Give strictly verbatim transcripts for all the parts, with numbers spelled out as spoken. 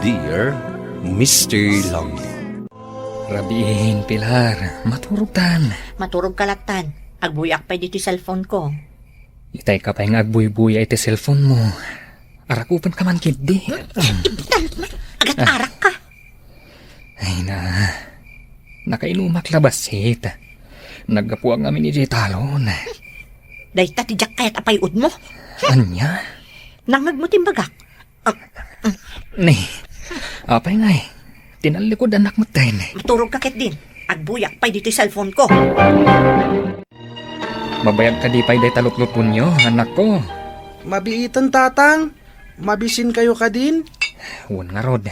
Dear Mister Lonely. Rabiin, Pilar. Maturogtan. Maturogka lattan. Agbuyak pay ditoy cellphone ko. Itay ka pay nga agbuybuya iti cellphone mo. Arakupenka man ketdi. Agat-arak ka. Ay na, nakainumak la bassit. Naggapuak ngamin idiay talon. Dayta ti diak kayat a pay-odmo. Ania? Nangngegmo ti imbagak. Ah, ni, apay ngay? Tinallikod annak metten. Maturog ka ketdin. Agbuyak pay ditoy cellphone ko. Mabayag kadi pay dayta lutlutonyo, anakko? Mabiiten, Tatang. Mabisinkayo kadin? Wen ngarud.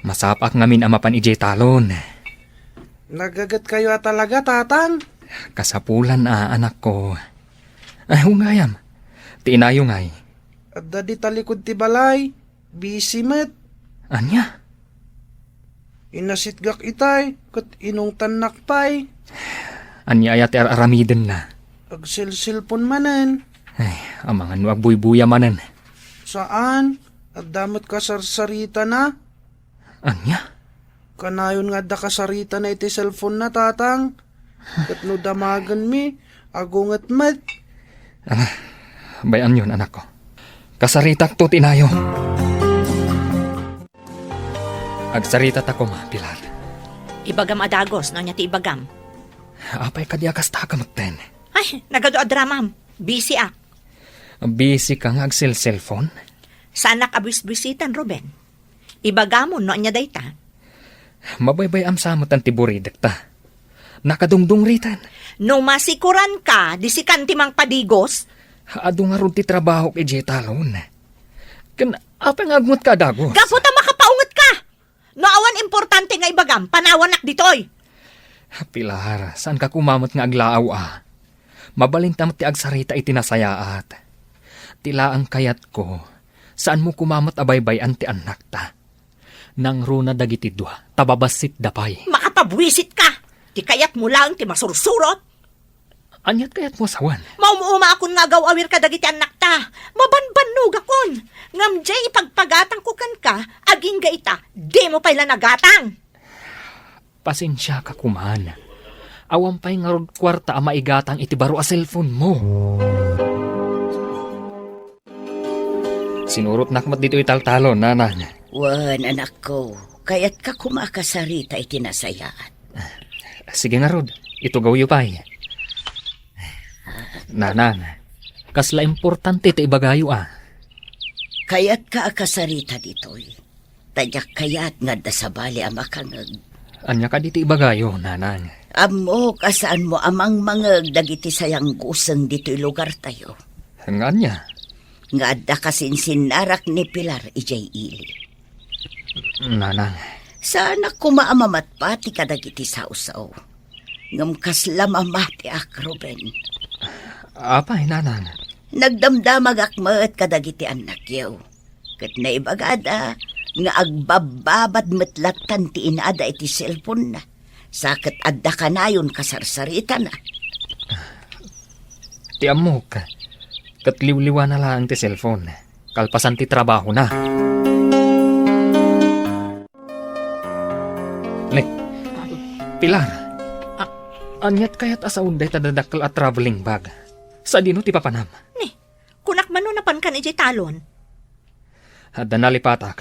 Masapaak ngamin a mapan idiay talon. Nagagetkayo a talaga, Tatang? Kasapulan a, anakko. Ay, ungayam. Ti inayo ngay. Adda di talikod ti balay. Busy met. Ania? Inasitgak itay, ket inungtannak pay. Ania aya ti ar-aramidenna? Agselselpon manen. Ay, amangan no agbuybuya manen. Saan? Adda met kasarsaritana. Ania? Kanayon nga adda kasaritana iti cellphone-na, Tatang. Ket no damagenmi, agunget met. Ah, bay-anyon, anakko. Kasaritakto ti inayo. Agsaritata koma, Pilar. Ibagam a dagus no ania ti ibagam. Apay kadi a kasta ka metten? Ay, nagadu a dramam. Busy ak. Busy ka nga agselselpon? Saanak a buisbuisitan, Ruben. Ibagamon no ania dayta. Mabaybay-am sa met ti buridekta. Nakadungdungriten. No masikuranka, di sikan ti mangpadigos? Adu ngarud ti trabahok idiay talon. Ken apay nga agmutka a dagus? Gapu ta makapaungetka! No awan importante nga ibagam, panawanak ditoy. Pilar, saanka koma met nga aglaaw a. Mabalinta met ti agsarita iti nasayaat. Ti laeng kayatko, saanmo koma met a baybay-an ti annakta. Nangruna dagiti dua, ta babassitda pay. Makapabuisitka! Ti kayatmo laeng ti masursurot! Aniat kayatmo a sawen? Maum-umaakon nga agaw-awir kadagiti annakta. Mabanbannogakon. Ngem diay ipagpagatangko kenka, agingga ita, dimo pay la nagatang. Pasensiaka koman. Awan pay ngarud kuarta a maigatang iti baro a cellphone-mo. Sinurotnak met ditoy taltalon, nanang. Wen, anakko, kayatka koma a kasarita iti nasayaat. Sige ngarud, itugawyo pay. Nanang, kasla importante ti ibagayo a. Kayatka a kasarita ditoy. Ta diak kayat nga adda sabali a makangeg. Ania kadi ti ibagayo, nanang? Ammok a saanmo a mangmangeg dagiti sayangguseng ditoy lugartayo. Nga ania? Nga adda kasinsinnarak ni Pilar idiay ili. Nanang. Saanak koma a mamatpati kadagiti sawsaw. Ngem kasla mamatiak, Ruben. Apay, nanang? Nagdamdamagak met kadagiti annakyo. Ket naibagada nga agbabbabad met lattan ti inada iti cellphone-na. Sa ket adda kanayon kasarsaritana. Ti ammok, ket liwliwana laeng ti cellphone, kalpasan ti trabahona. Ne, Pilar, a-, aniat kayat a saon dayta dadakkel a traveling bag? Sadino ti papanam? Ne, kunak man no napankan idiay talon. Adda nalipatak.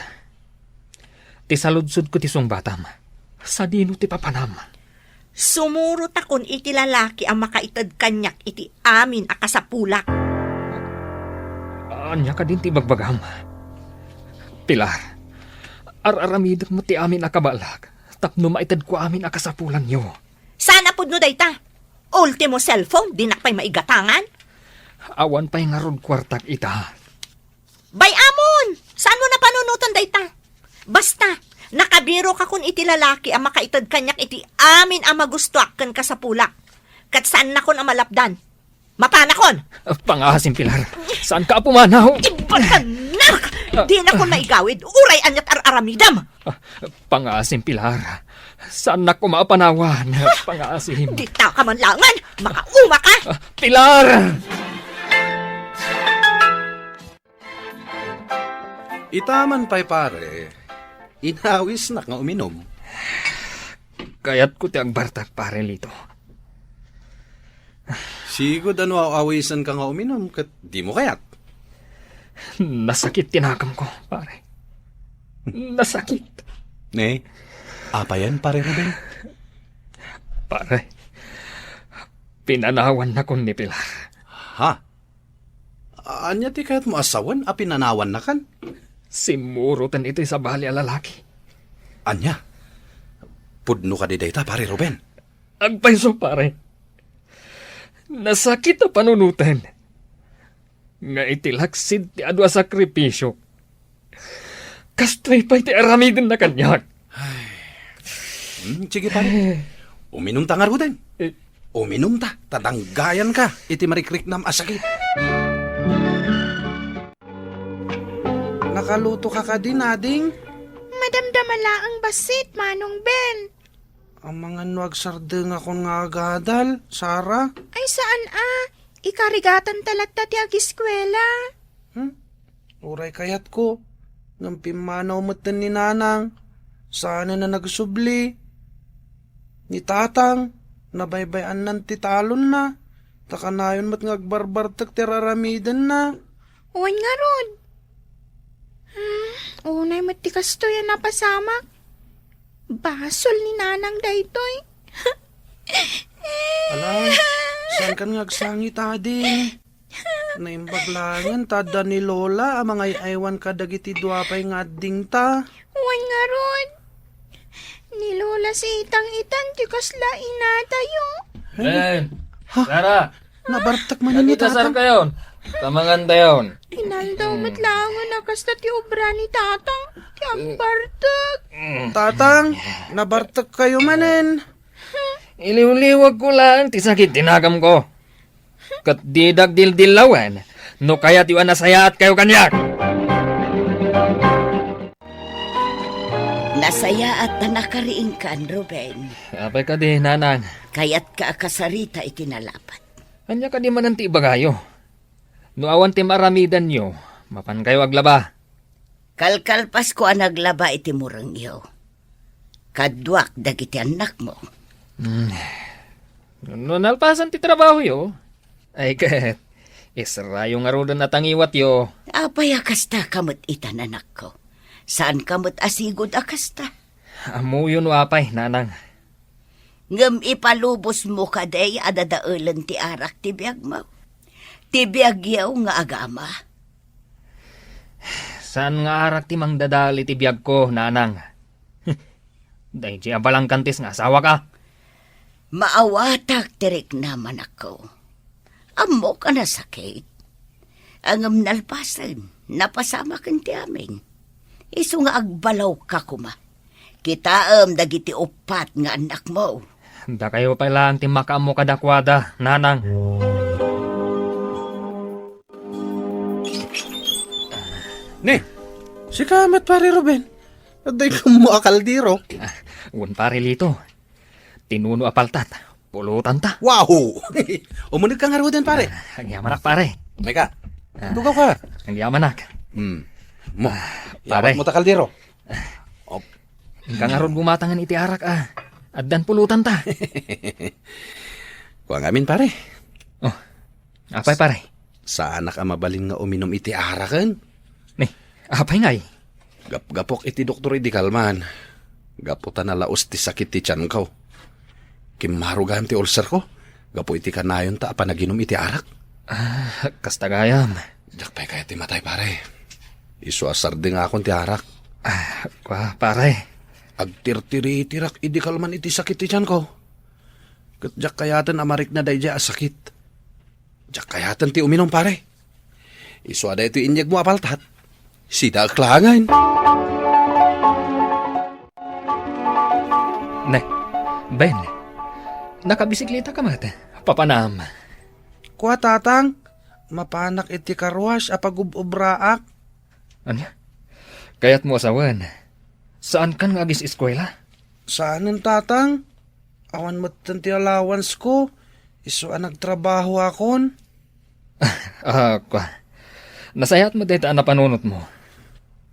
Ti saludsodko ti sungbatam. Sadino ti papanam? Sumurotakon iti lalaki a makaited kaniak iti amin a kasapulak. Ania kadin ti ibagbagam? Pilar, ar-aramidek met ti amin a kabaelak tapno maitedko amin a kasapulanyo. Saan a pudno dayta? Ultimo cellphone, dinak pay maigatangan? Awan pay ngarud kuartak ita. Bay-amon! Saanmo napanunotan dayta? Basta, nakabirokakon iti lalaki a makaited kaniak iti amin a magustoak ken kasapulak. Ket saannakon a malapdan. Mapanakon! Pangaasim, Pilar. Saanka a pumanaw? Imbaganak! Dinakon maigawid, uray aniat ar-aramidam! Pangaasim, Pilar. Saannak koma a panawan. Pangaasim. Dita ka man langan! Makauma ka! Pilar! Ita man pay, pare, Inawisnak nga uminum. Kayatko ti agbartek, Pare Lito. Sigud a no aw-awisenka nga uminum, ket dimo kayat. Nasakit ti nakamko, pare. Nasakit. Ne, apayen, Pare Ruben? Pare, pinanawannakon ni Pilar. Ha? Ania ti kayatmo a sawen a pinanawannakan? Simmuroten iti sabali a lalaki. Ania? Pudno kadi dayta, Pare Ruben? Agpayso, pare. Nasakit a panunoten nga iti laksid ti adu a sakripisiok, kastoy pay ti aramidenna kaniak. Hmm, sige, pare. Uminumta ngaruden. Eh. Uminumta, ta danggayanka iti marikriknam a sakit. Nakalutoka kadi, Nading? Madamdama laeng bassit, Manong Ben. Amangan no agsardengakon nga agadal, Sara? Ay, saan a. Ikarigatanta latta ti agiskuela. Hmm? Uray kayatko, ngem pimmanaw metten ni Nanang. Saanen a nagsubli. Ni Tatang, nabaybay-annan ti talonna. Ta kanayon met nga agbarbartek ti ar-aramidenna. Wen ngarud. Hmm, unay met ti kastoy a napasamak. Basol ni Nanang daytoy. Ala, saankan nga agsangit, Ading? Naimbag laengen ta adda ni Lola a mangay-aywan kadagiti dua pay nga addingta. Wen ngarud. Ni Lola Sitang itan ti kasla inatayo. Ben! Ha? Sara! Nabartek manen ni Tatang. Kayon? Tamangan tayon. Inaldaw met laengen a kasta ti obra ni Tatang. Ti agbartek. Tatang, nabartek kayo manen. Iliwliwagko laeng ti sakit ti nakamko. Ket didak dildillawen no kayatyo a nasayaat kayo kaniak. Nasayaat ta nakariingkan, Ruben. Apay kadi, Nanang? Kayatka a kasarita iti nalapat. Ania kadi manen ti ibagayo? No awan ti maaramidanyo, mapankayo aglaba. Kalkalpasko a naglaba iti murengyo. Kaduak dagiti annakmo. Hmm. No nalpasan ti trabahoyo, ay ket, israyo ngaruden a tangiwatyo. Apay a kasta ka met itan, anakko? Saanka met a sigud a kasta? Ammoyo no apay, Nanang. Ngem ipalubosmo kadi a dadaelen ti arak ti biagmo? Ti biagyo nga agama? Saan nga arak ti mangdadael iti biagko, Nanang. Daydi a balangkantis nga asawaka. Maawatak ti riknam, anakko. Ammok a nasakit. Ngem nalpasen, napasamaken ti amin. Isu nga agbalawka koma. Kitaem dagiti uppat nga annakmo. Dakayo pay laeng ti makaammo kadakuada, Nanang. Ne, sika met, Pare Ruben. Adda ikammo a kaldero. Ah, wen, Pare Lito. Tinuno a paltat. Pulotanta. Wow! Umunegka ngaruden, pare. Ah, agyamanak, pare. Mika, ah, dugaw ka. Agyamanak. Hmm. Mo, ah, pare. Yawat mo ta kaldero. Op. Inka ngarud gumatangen iti arak, ah. Addan pulotanta. Kua ngamin, pare. Oh, apay, pare? Saanak a mabalin nga uminum iti araken. Ni, apay ngay? Gapgapok iti doktor idi kalman. Gapu ta nalaus ti sakit ti tianko. Kimmaro gayam ti ulcerko. Gapu iti kanayonta a panaginum iti arak. Ah, kasta gayam. Diak pay kayat ti matay, pare. Isu a sardengakon ti arak. Ah, kua, pare. Agtirtiritirak idi kalman iti sakit ti tianko. Ket diak kayaten a marikna daydiay a sakit. Diak kayaten ti uminum, pare. Isu a daytoy inyegmo a paltat, sidaek laengen. Ne, Ben, nakabisikleta ka met. Papanam. Kua, Tatang, mapanak iti karuas a pagub-ubraak. Ania? Kayatmo a sawen, saankan nga agis-eskuela? Saanen, Tatang. Awan metten ti allowance ko. Isu a nagtrabahoakon. Ah, kua. Nasayaat met dayta a napanunotmo.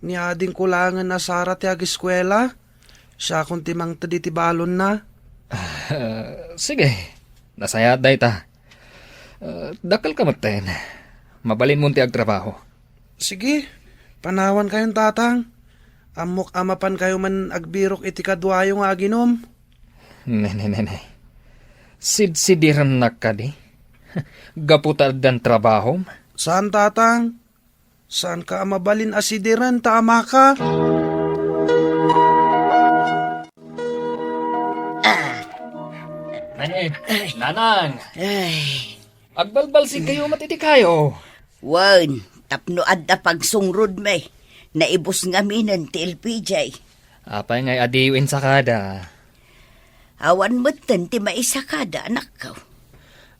Ni adingko laengen a Sara ti ageskuela. Siakon ti mangted iti balonna. Ah, sige. Nasayaat dayta. Ah, dakkelka metten. Mabalinmon ti agtrabaho. Sige, panawankayon, Tatang. Ammok a mapankayo man agbirok iti kaduayo nga aginum. Ne, ne, ne, ne. Sidsidirennak kadi? Gapu ta addan trabahom? Saan, Tatang. Saanka a mabalin a sidiren ta amaka? Ah. Ay, Nanang! Ay. Agbalbalsigkayo met iti kayo. Wen, tapno adda pagsungrodmi, naibus ngaminen ti L P J. Apay ngay a diyo insakada? Awan metten ti maisakada, anakko.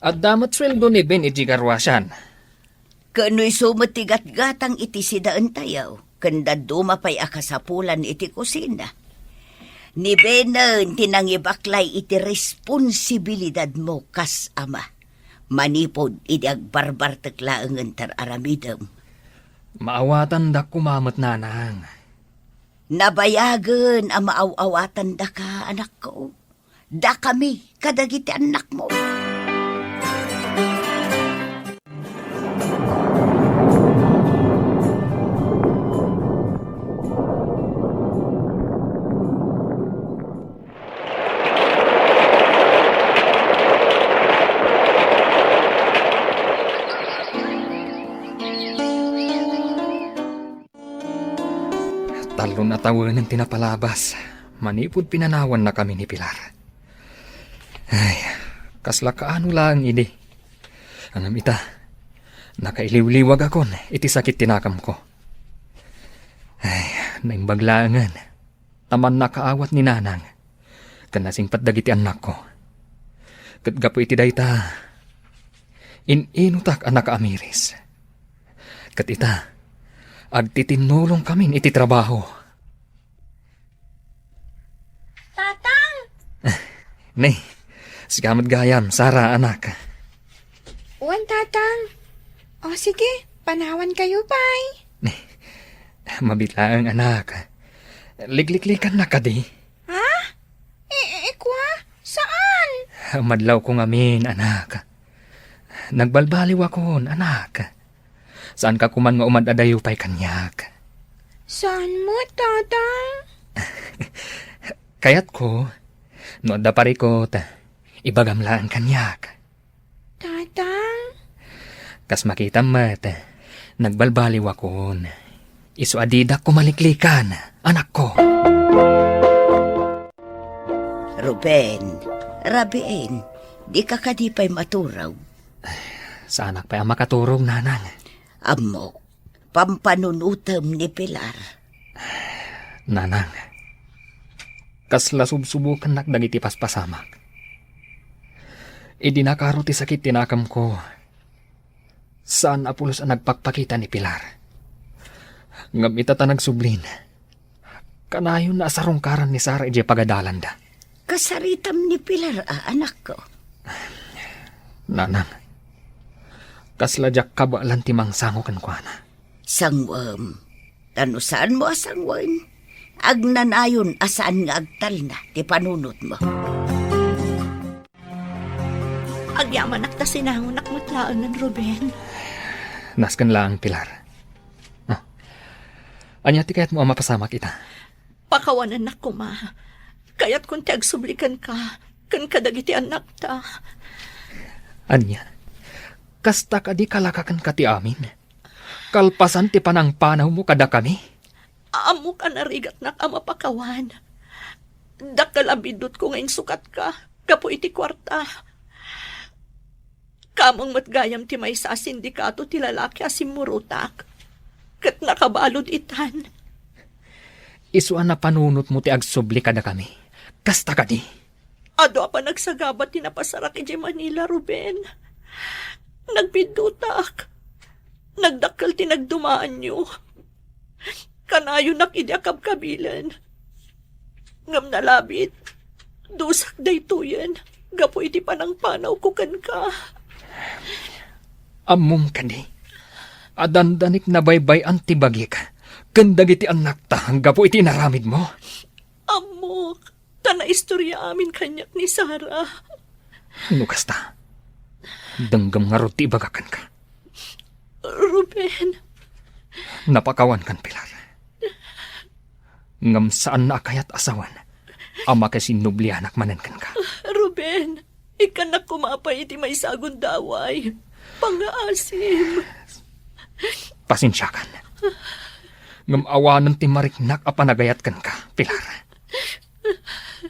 Adda met sueldo ni Ben iti garwasan. Ken no isu met ti gatgatang iti sidaentayo, ken dadduma pay a kasapulan iti kusina. Ni Benen ti nangibaklay iti responsibilidadmo kas ama, manipud idi agbarbartek laengen ti ar-aramidem. Maawatandak koma met, Nanang. Nabayagen a maaw-awatandaka, anakko. Dakami kadagiti annakmo. Talon a tawenen ti napalabas manipud pinanawannakami ni Pilar. Ay, kasla kaano laeng idi. Ngem ita, nakailiwliwagakon iti sakit ti nakemko. Ay, naimbag laengen ta mannakaawat ni Nanang ken nasingpet dagiti annakko. Ket gapu iti dayta, in-inutak a nakaamiris. Ket ita, agtitinnulongkamin iti trabaho. Tatang! Ne, sika met gayam, Sara, anak. Wen, Tatang. O, sige, panawankayo pay. Mabiit laeng, anak. Likliklikannak kadi? Ha? I-, i-, ikwa? Saan? Madlawko ngamin, anak. Nagbalbaliwakon, anak. Saanka koman nga umad-adayo pay kaniak. Saan met, Tatang? Kayatko, no adda parikut, ibagam laeng kaniak. Tatang? Kas makitam met, nagbalbaliwakon. Isu a didak ko maliklikan, anakko. Ruben, Rabiin, dika kadi pay maturog? Saanak pay a makaturog, Nanang. Ammok, pampanunotem ni Pilar. Nanang, kasla subsubokannak dagiti paspasamak. Idi nakaro ti sakit ti nakemko, saan a pulos a nagpakpakita ni Pilar. Ngem ita ta nagsublin, kanayon a sarungkaran ni Sara idiay pagadalanda. Kasaritam ni Pilar a, anakko? Nanang, kasla diak kabaelan ti mangsango kenkuana. Sanguem. Ta no saanmo a sangoen, agnanayon a saan nga agtalna ti panunotmo. Agyamanak ta sinangonak met laengen, Ruben. Nasken laeng, Pilar. Ah. Ania ti kayatmo a mapasamak ita? Pakawanennak koma. Kayatkon ti agsubli kenka, ken kadagiti annakta. Ania? Kasta kadi kalakakenka ti amin? Kalpasan ti panangpanawmo kadakami? Ammok a narigatnak a mapakawan. Dakkel a biddutko nga insukatka gapu iti kuarta. Kameng met gayam ti maysa a sindikato ti lalaki a simmurotak, ket nakabalud itan. Isu a napanunotmo ti agsubli kadakami. Kasta kadi? Adu a panagsagaba ti napasarak idiay Manila, Ruben. Nagbiddutak. Nagdakkel ti nagdumaanyo. Kanayonak idi akabkabilen. Ngem nalabit, dusak daytoyen gapu iti panangpanawko kenka. Ammom kadi a dandanik nabaybay-an ti bagik ken dagiti annakta gapu iti inaramidmo? Ammok, ta naistorya amin kaniak ni Sara. No kasta, denggem ngarud ti ibagak kenka. Ruben. Napakawankan, Pilar. Ngem saanna a kayat a sawen a makisinnublianak manen kenka. Ruben, ikkannak koma pay iti maysa a gundaway. Pangngaasim. Pasensiakan. Ngem awanen ti mariknak a panagayat kenka, Pilar.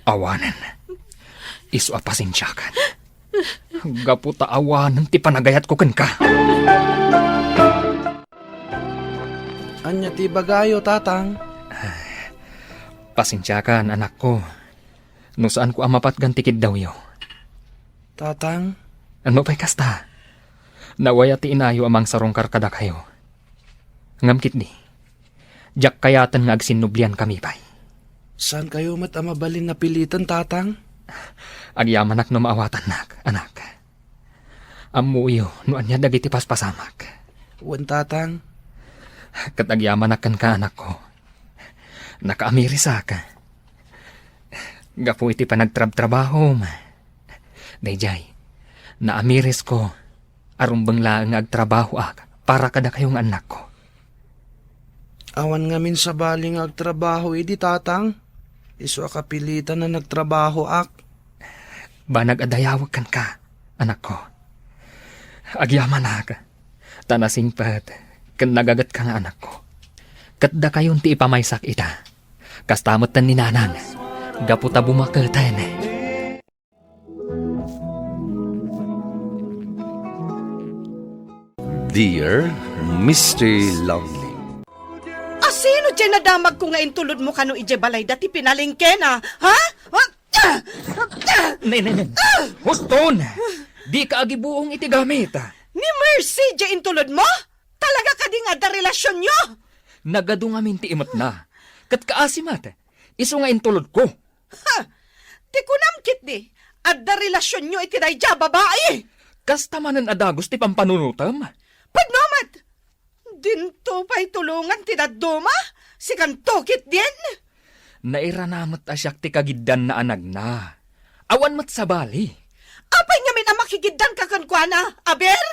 Awanen. Isu a pasensiakan. Gapu ta awanen ti panagayatko kenka. Ania ti ibagayo, Tatang? Pasensiakan, anakko, no saanko a mapatgan ti kiddawyo. Tatang? Ano pay kasta? Nawaya ti inayo a mangsarungkar kadakayo. Ngem ketdi, diak kayaten nga agsinnubliankami pay. Saankayo met a mabalin a piliten, Tatang? Agyamanak no maawatannak, anak. Ammoyo no ania dagiti paspasamak. Wen, Tatang. Ket agyamanak kenka, anakko. Nakaamirisak. Gapu iti panagtrabtrabahom. Daydiay, naamirisko a rumbeng laeng nga agtrabahoak para kadakayo nga annakko. Awan ngamin sabali nga agtrabaho idi, Tatang. Isu a kapilitan a nagtrabahoak. Banag a dayawek kenka, anakko. Agyamanak, ta nasingpet ken nagagetka nga anakko. Ket dakayon ti ipamaysak ita. Kasta metten ni Nanang, gapu ta bumaketen. Dear Mister Lonely. Asino diay nadamagko nga intulodmo kano idiay balayda ti pinalengkena? Ha? Ha? Ne, ne, ne. Huston! Dika agibuong iti gamit. Ni Mercy diay intulodmo? Talaga kadi nga adda relasionyo? Nagadu ngamin ti imetna. Ket kaasi met, isu nga intulodko. Ha! Ti kunam ketdi, adda relasionyo iti daydiay a babai! Kasta manen a dagus ti pampanunotem? Pudno met! Dinto pay tulongan ti dadduma? Sikanto ketdin? Nairana met a siak ti kagiddanna a nagna. Awan met sabali. Apay ngamin a makigiddanka kenkuana, aber?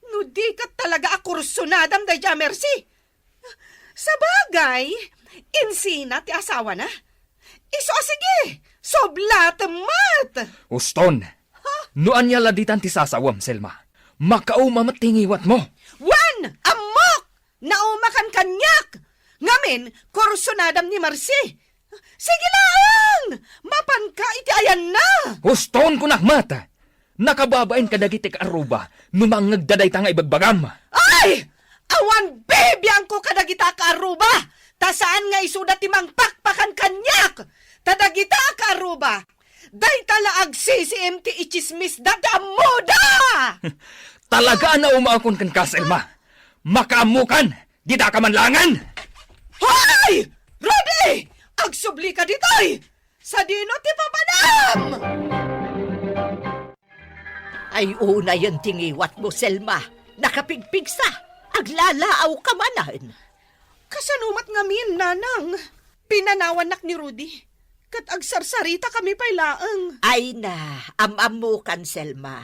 No di ket talaga a kursunadam daydiay a Mercy. Sabagay, insina ti asawana. Isu a sige, sublatem met. Uston, ha? No ania la ditan ti sasawem, Selma, makauma met ti ngiwatmo. Wen, ammok! Naumakan kaniak! Ngamin, kursunadam ni Mercy. Sige laeng! Mapanka iti ayanna! Uston kunak met! Nakababain kadagiti kaarruba no mangngegda dayta nga ibagbagam. Ay! Awan bibiangko kadagita a kaarruba! Ta saan nga isuda ti mangpakpakan kaniak! Ta dagita a kaarruba, dayta la agsisiim ti itsismisda ti ammoda! Talaga a naumaakon kenka, Selma! Makaammokan! Dita ka man laengen! Hoy! Rudy! Agsublika ditoy! Sadino ti papanam? Ay, unayen ti ngiwatmo, Selma. Nakapigpigsa. Aglalaawka manen. Kasano met ngamin, Nanang? Pinanawannak ni Rudy. Ket agsarsaritakami pay laeng. Ay na, am-ammokan, Selma.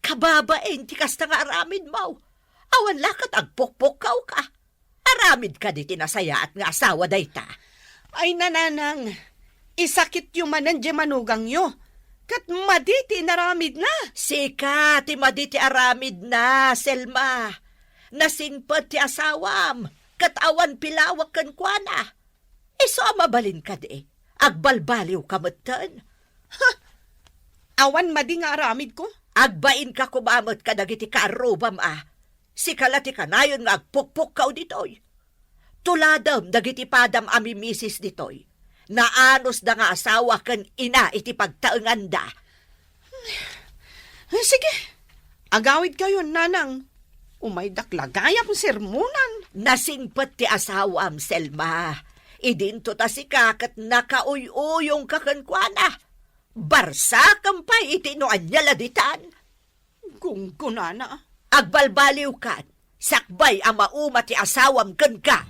Kababain ti kasta nga aramidmo. Awan la ket agpukpukkawka. Aramid kadi ti nasayaat nga asawa dayta? Ay, Nanang, isakityo manen diay manugangyo, ket madi ti inaramidna. Sika ti madi ti aramidna, Selma. Nasingpet ti asawam, ket awan pilawek kenkuana. Isu a mabalin kadi, agbalbaliwka metten. Ha! Awan madi nga aramidko? Agbainka koma met kadagiti kaarrubam a, sika la ti kanayon nga agpukpukkaw ditoy. Tuladem dagiti padam a mimisis ditoy. Naanusda nga asawa ken ina iti pagtaenganda. Sige, agawidkayon, Nanang. Umaydak la gayam sermonan. Nasingpet ti asawam, Selma. Idinto ta sika ket nakauy-uyongka kenkuana. Barsakem pay iti no ania la ditan. Gunggonana. Agbalbaliwkan, sakbay a mauma ti asawam kenka.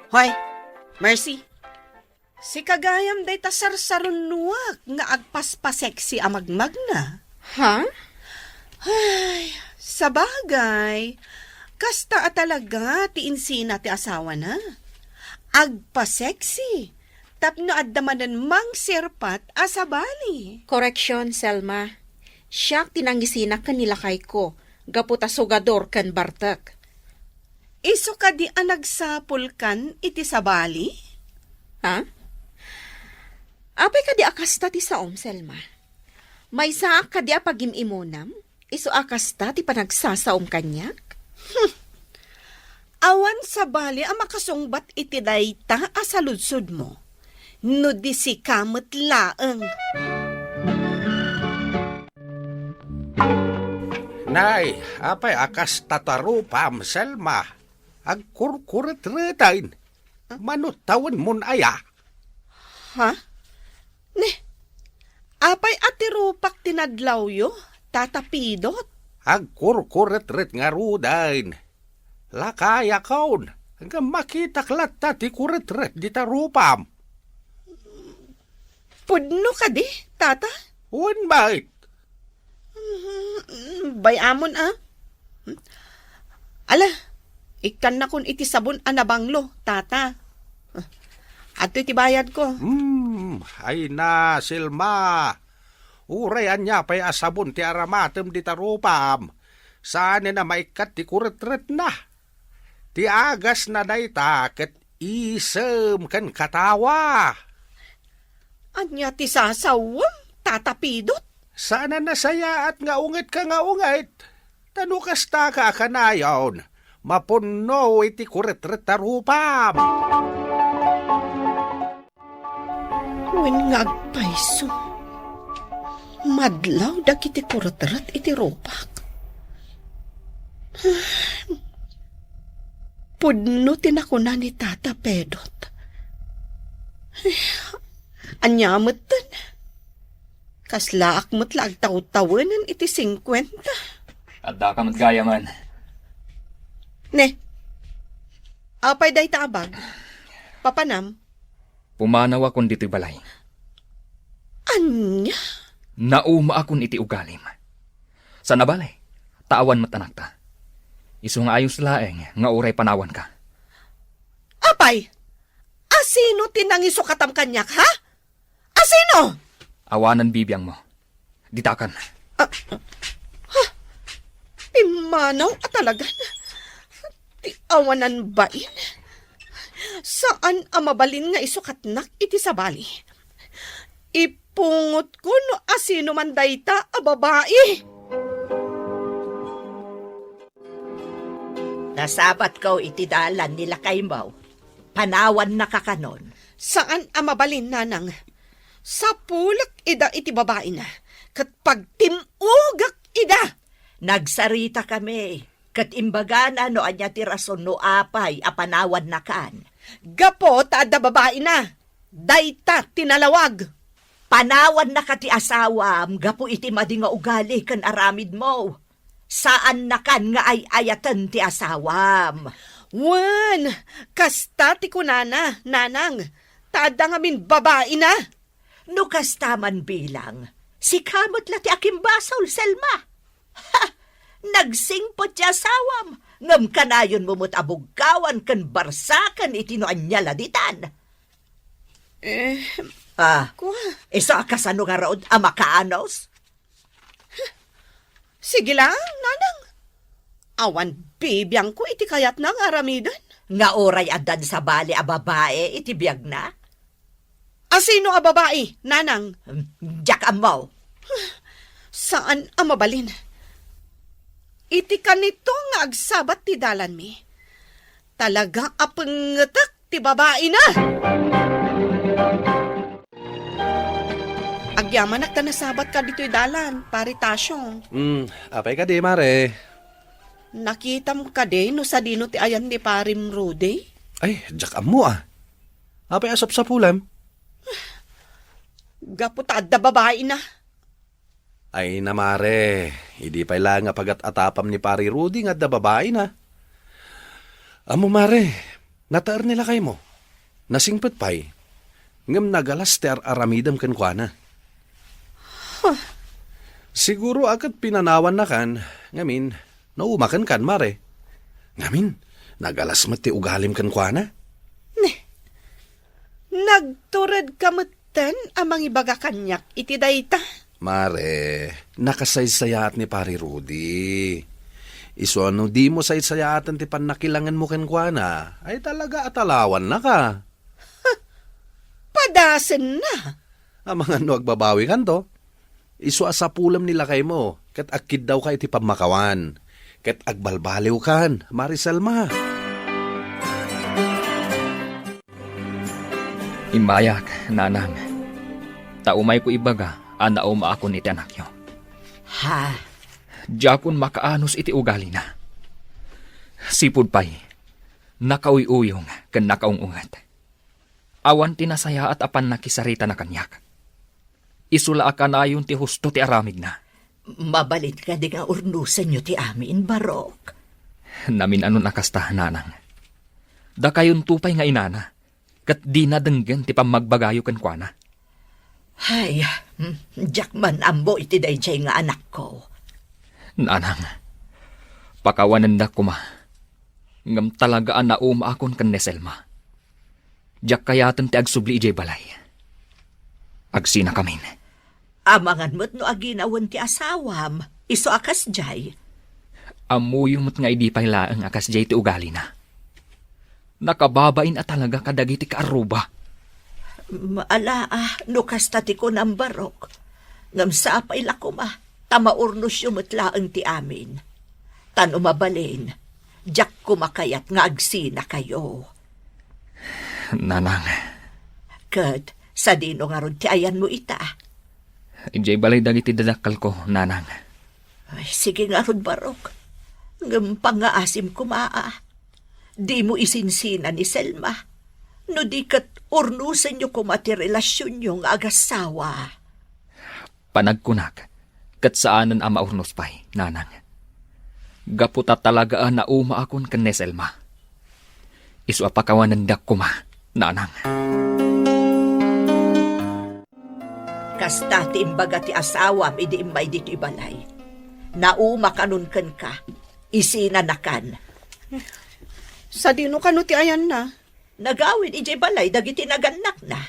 Hoy, Mercy. Sika gayam dayta sarsarunnuak nga agpaspaseksi a magmagna. Ha? Ay, sabagay, kasta a talaga ti insina ti asawana. Agpaseksi, tapno adda manen mangsirpat a sabali. Koreksyon, Selma. Siak ti nangisina ken ni lakayko, gapu ta sugador ken bartek. Isu kadi a nagsapulkan iti sabali? Ha? Apay kadi a kasta ti saom, Selma? Maysaak kadi a pagim-imunam? Isu a kasta ti panagsasaom kaniak? Hmm. Awan sabali a makasungbat iti dayta a saludsodmo, no di sika met laeng. Nay, apay a kasta ta rupam, Selma? Agkurkuretreten. Mano tawenmon aya? Ha? Ne, apay a ti rupak ti nadlawyo, Tata Pidot? Agkurkuretret ngaruden. Lakayakon, ngem makitak latta ti kuretret dita rupam. Pudno kadi, Tata? Wen met. Mm, bay-amon, a. Ala, ikkannakon iti sabon a nabanglo, Tata. Adtoy ti bayadko. Hmm, ay na, Selma. Uray ania pay a sabon ti aramatem dita rupam, saanen a maikkat ti kuretretna. Ti agasna dayta ket isem ken katawa. Ania ti sasawem, Tata Pidot? Saan a nasayaat nga ungetka nga unget. Ta no kastaka a kanayon, mapunno iti kuretret a rupam. Wen nga agpayso, madlaw dagiti kuretret iti rupak. Pudno ti nakuna ni Tata Pedot. Ania metten? Kaslaak met la agtawtawenen iti singkuenta. Addaka met gayamen. Ne, apay dayta a bag? Papanam? Pumanawakon ditoy balay. Ania? Naumaakon iti ugalim. Saan a bale, ta awan met anakta. Isu nga ayos laeng nga uray panawanka. Apay, asino ti nangisukatam kaniak, ha? Asino? Awanan bibiangmo. Ditakan. Ah, ha? Pimmanaw a talagan. Ti awanan bain. Saan a mabalin nga isukatnak iti sabali. Ipungotko no asino man dayta a babai. Nasabatko iti dalan ni lakaymo. Panawannaka kanon. Saan a mabalin, nanang. Sapulek ida iti babaina, ket pagtim-ogak ida. Nagsaritakami, ket imbagana no ania ti rason no apay a panawannakan. Gapu ta adda babaina, dayta ti nalawag. Panawannaka ti asawam gapu iti madi nga ugali ken aramidmo. Saannakan nga ay-ayaten ti asawam. Wen, kasta ti kunana, nanang, ta adda ngamin babaina. No kasta man bilang, sika met la ti akimbasol, Selma. Ha! Nagsingpet ti asawam, ngem kanayonmo met a bugkawan ken barsaken iti no ania la ditan. Eh, ah, kua? Isu a kasano ngarud a makaanus? Sige lang, nanang. Awan bibiangko iti kayatna nga aramiden. Nga uray addan sabali a babai iti biagna? Asino a babai, nanang? Hmm, diak ammo. Saan a mabalin. Iti kanito nga agsabat ti dalanmi, talaga a pengetek ti babaina. Agyamanak ta nasabatka ditoy dalan, Pari Tasio. Hmm, apay kadi, Mare? Nakitam kadi no sadino ti ayan ni Parim Rudy? Ay, diak ammo, a. Apay a sapsapulem? Gapu ta adda babaina. Ay na, Mare, idi pay la nga pagat-atapam ni Pari Rudy nga adda babaina. Ammo, Mare, Nataer ni lakaymo. Nasingpet pay. Ngem nagalas ti ar-aramidem kenkuana. Huh. Siguro a ket pinanawannakan, ngamin, naumakenkan, Mare. Ngamin, nagalas met ti ugalim kenkuana. Ne, nagturedka metten a mangibaga kaniak iti dayta? Mare, nakasaysayaat ni Pari Rudy. Isu a no dimo saysayaaten ti pannakilangenmo kenkuana, ay talaga a talawannaka. Padasenna. Amangan no agbabawikanto, isu a sapulem ni lakaymo ket agkiddawka iti pammakawan, ket agbalbaliwkan, Mare Selma. Immayak, nanang, ta umayko ibaga a naumaakon iti anakyo. Ha? Diakon makaanus iti ugalina. Sipud pay, nakauyuyong ken nakaung-unget. Awan ti nasayaat a pannakisaritana kaniak. Isu la a kanayon ti husto ti aramidna. Mabalin kadi nga urnosenyo ti amin, Barok? Namin-anon a kasta, nanang. Dakayonto pay nga inana, ket dina denggen ti pammagbagayo kenkuana. Ay, hmm, diak man ammo iti daydiay nga anakko. Nanang, pakawanendak koma. Ngem talaga a naumaakon ken ni Selma. Diak kayaten ti agsubli idiay balay. Agsinakamin. Amangan met no aginawen ti asawam, isu a kasdiay. Ammoyo met nga idi pay laeng a kasdiay ti ugalina. Nakababain a talaga kadagiti kaarruba. Maalaa no kasta ti kunam, Barok. Ngem sapay la koma, ta maurnosyo met laeng ti amin. Ta no mabalin, diak koma kayat nga agsinakayo. Nanang. Ket sadino ngarud ti ayanmo ita? Idiay balay dagiti dadakkelko, nanang. Ay, sige ngarud, Barok. Ngem pangngaasim koma, a. Dimo isinsina ni Selma. No di ket urnosenyo koma ti relasionyo nga agassawa. Panagkunak, ket saanen a maurnos pay, nanang. Gapu ta talaga a naumaakon ken ni Selma. Isu a pakawanendak koma, nanang. Kasta ti imbaga ti asawam idi immay ditoy balay. Naumakanon kenka, isinanakan. Sadino kano ti ayanna? Nagawid idiay balay dagiti nagannakna.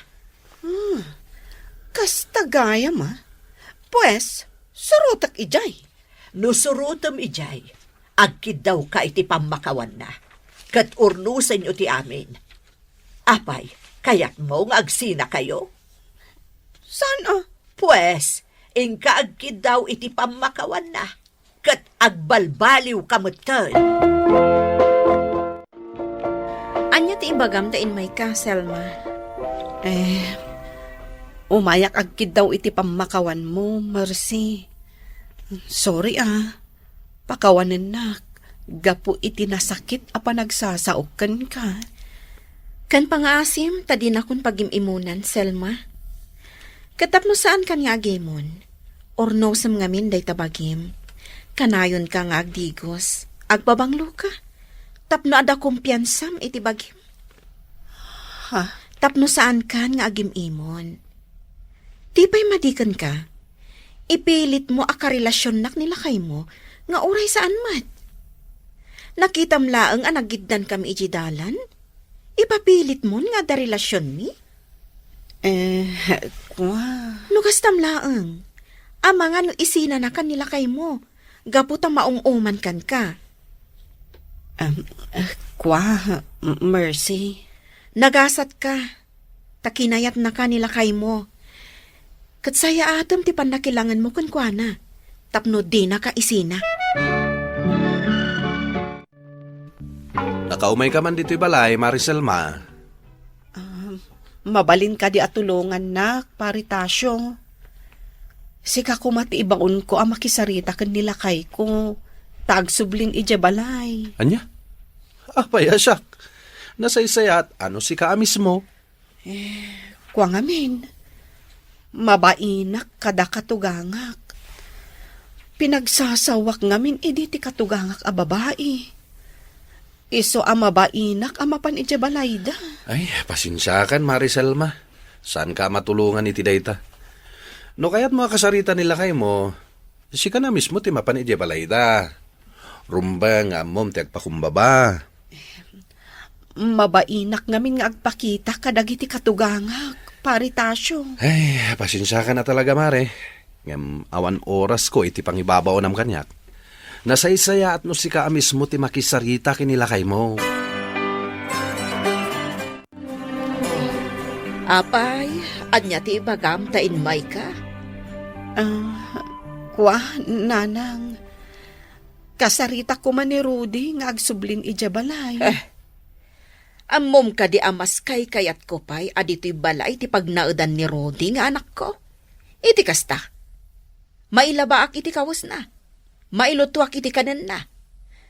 Hmm, kasta gayam, a. Pues, surotek idiay. No surotem idiay, agkiddawka iti pammakawanna, ket urnosenyo ti amin. Apay, kayatmo nga agsinakayo? Saan a? Pues, inka agkiddaw iti pammakawanna, ket agbalbaliwka metten. Ania ti ibagam ta immayka, Selma? Eh, umayak agkiddaw iti pammakawanmo, Mercy. Sorry, a. Pakawanennak gapu iti nasakit a panagsasaok kenka. Ken pangngaasim ta dinakon pagim-imunan, Selma. Ket tapno saankan nga agimon, urnosem ngamin dayta bagim. Kanayonka nga agdigos, agbabangloka, tapno adda kumpiansam iti bagim. Ha? Tapno saankan nga agim-imon. Ti pay madi kenka, ipilitmo a karelasionnak ni lakaymo nga uray saan met. Nakitam laeng a nagiddankami idiay dalan? Ipapilitmon nga adda relasionmi? Eh, kua. No kastam laeng, amangan no isinanakan ni lakaymo, gapu ta maum-uman kenka. Em, eh, kua, M-, Mercy. Nagasatka, ta kinayatnaka ni lakaymo. Ket sayaatem ti pannakilangenmo kenkuana, tapno dinaka isina. Nakaumayka man ditoy balay, Mare Selma. Ah, mabalin kadi a tulongannak, Pare Tasio? Sika koma ti ibaonko a makisarita ken ni lakayko, ta agsublin idiay balay. Ania? Apay a siak? Nasaysayaat a no sika a mismo. Eh, kua ngamin, mabainak kada katugangak. Pinagsasawak ngamin idi ti katugangak a babai. Isu a mabainak a mapan idiay balayda. Ay, pasensiakan, Mare Selma. Saanka a matulongan iti dayta. No kayatmo a kasarita ni lakaymo, sika na mismo ti mapan idiay balayda. Rumbeng nga ammom ti agpakumbaba. Mabainak ngamin nga agpakita kadagiti katugangak, Pare Tasio. Ay, pasensiakan a talaga, Mare. Ngem awan orasko iti pangibabaonam kaniak. Nasaysayaat no sika a mismo ti makisarita ken ni lakaymo. Apay, ania ti ibagam ta immayka? Ah, kua, nanang. Kasarita koma ni Rudy nga agsublin idiay balay. Eh, ammom kadi a mas kaykayatko pay a ditoy balay ti pagnaedan ni Rudy nga anakko? Iti kasta, mailabaak iti kawesna. Mailutoak iti kanenna.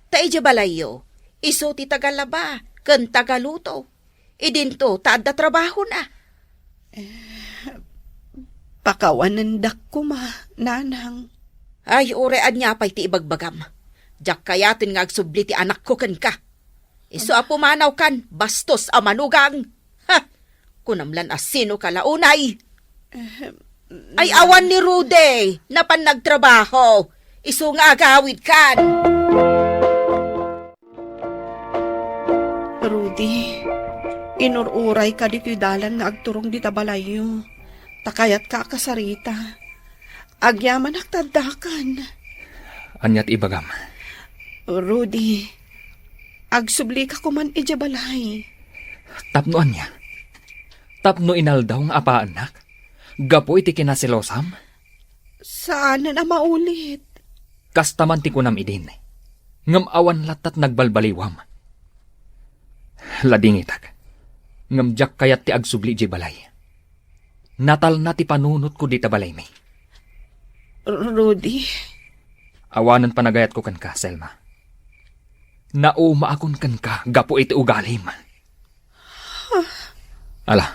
Ta idiay balayyo, isu ti tagalaba ken tagaluto. Idinto ta adda trabahona. Eh, pakawanendak koma, nanang. Ay, uray ania pay ti ibagbagam. Diak kayaten nga agsubli ti anakko kenka. Isu a pumanawkan, bastos a manugang. Ha! Kunam lan a sinoka la unay. Eh, Ay, awan ni Rudy. Napan nagtrabaho. Isu nga agawidkan. Rudy, inur-urayka ditoy dalan nga agturong dita balayyo. Ta kayatka a kasarita. Agyamanak ta addakan. Ania ti ibagam? Rudy, agsublika koman idiay balay. Tapno ania? Tapno inaldaw nga apaannak? Gapu iti kinaselosam? Saanen a maulit. Kasta man ti kunam idin, ngem awan lattat nagbalbaliwam. Ladingitak, ngem diak kayat ti agsubli idiay balay. Natalna ti panunotko dita balaymi. Rudy. Awanen panagayatko kenka, Selma. Naumaakon kenka gapu iti ugalim. Ala,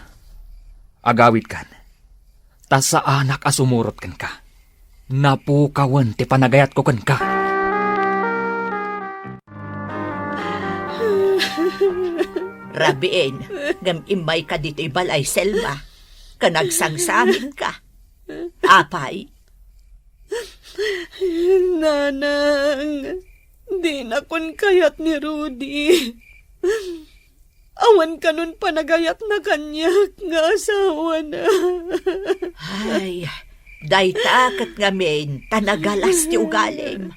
agawidkan. Ta saanak a sumurot kenka. Napukawen ti panagayatko kenka. Rabiin, ngem immayka ditoy balay, Selma. Ken agsangsangitka. Apay? Nanang, dinakon kayat ni Rudy. Awan kanon panagayatna kaniak nga asawana. Ay, dayta ket ngamin ta nagalas ti ugalim.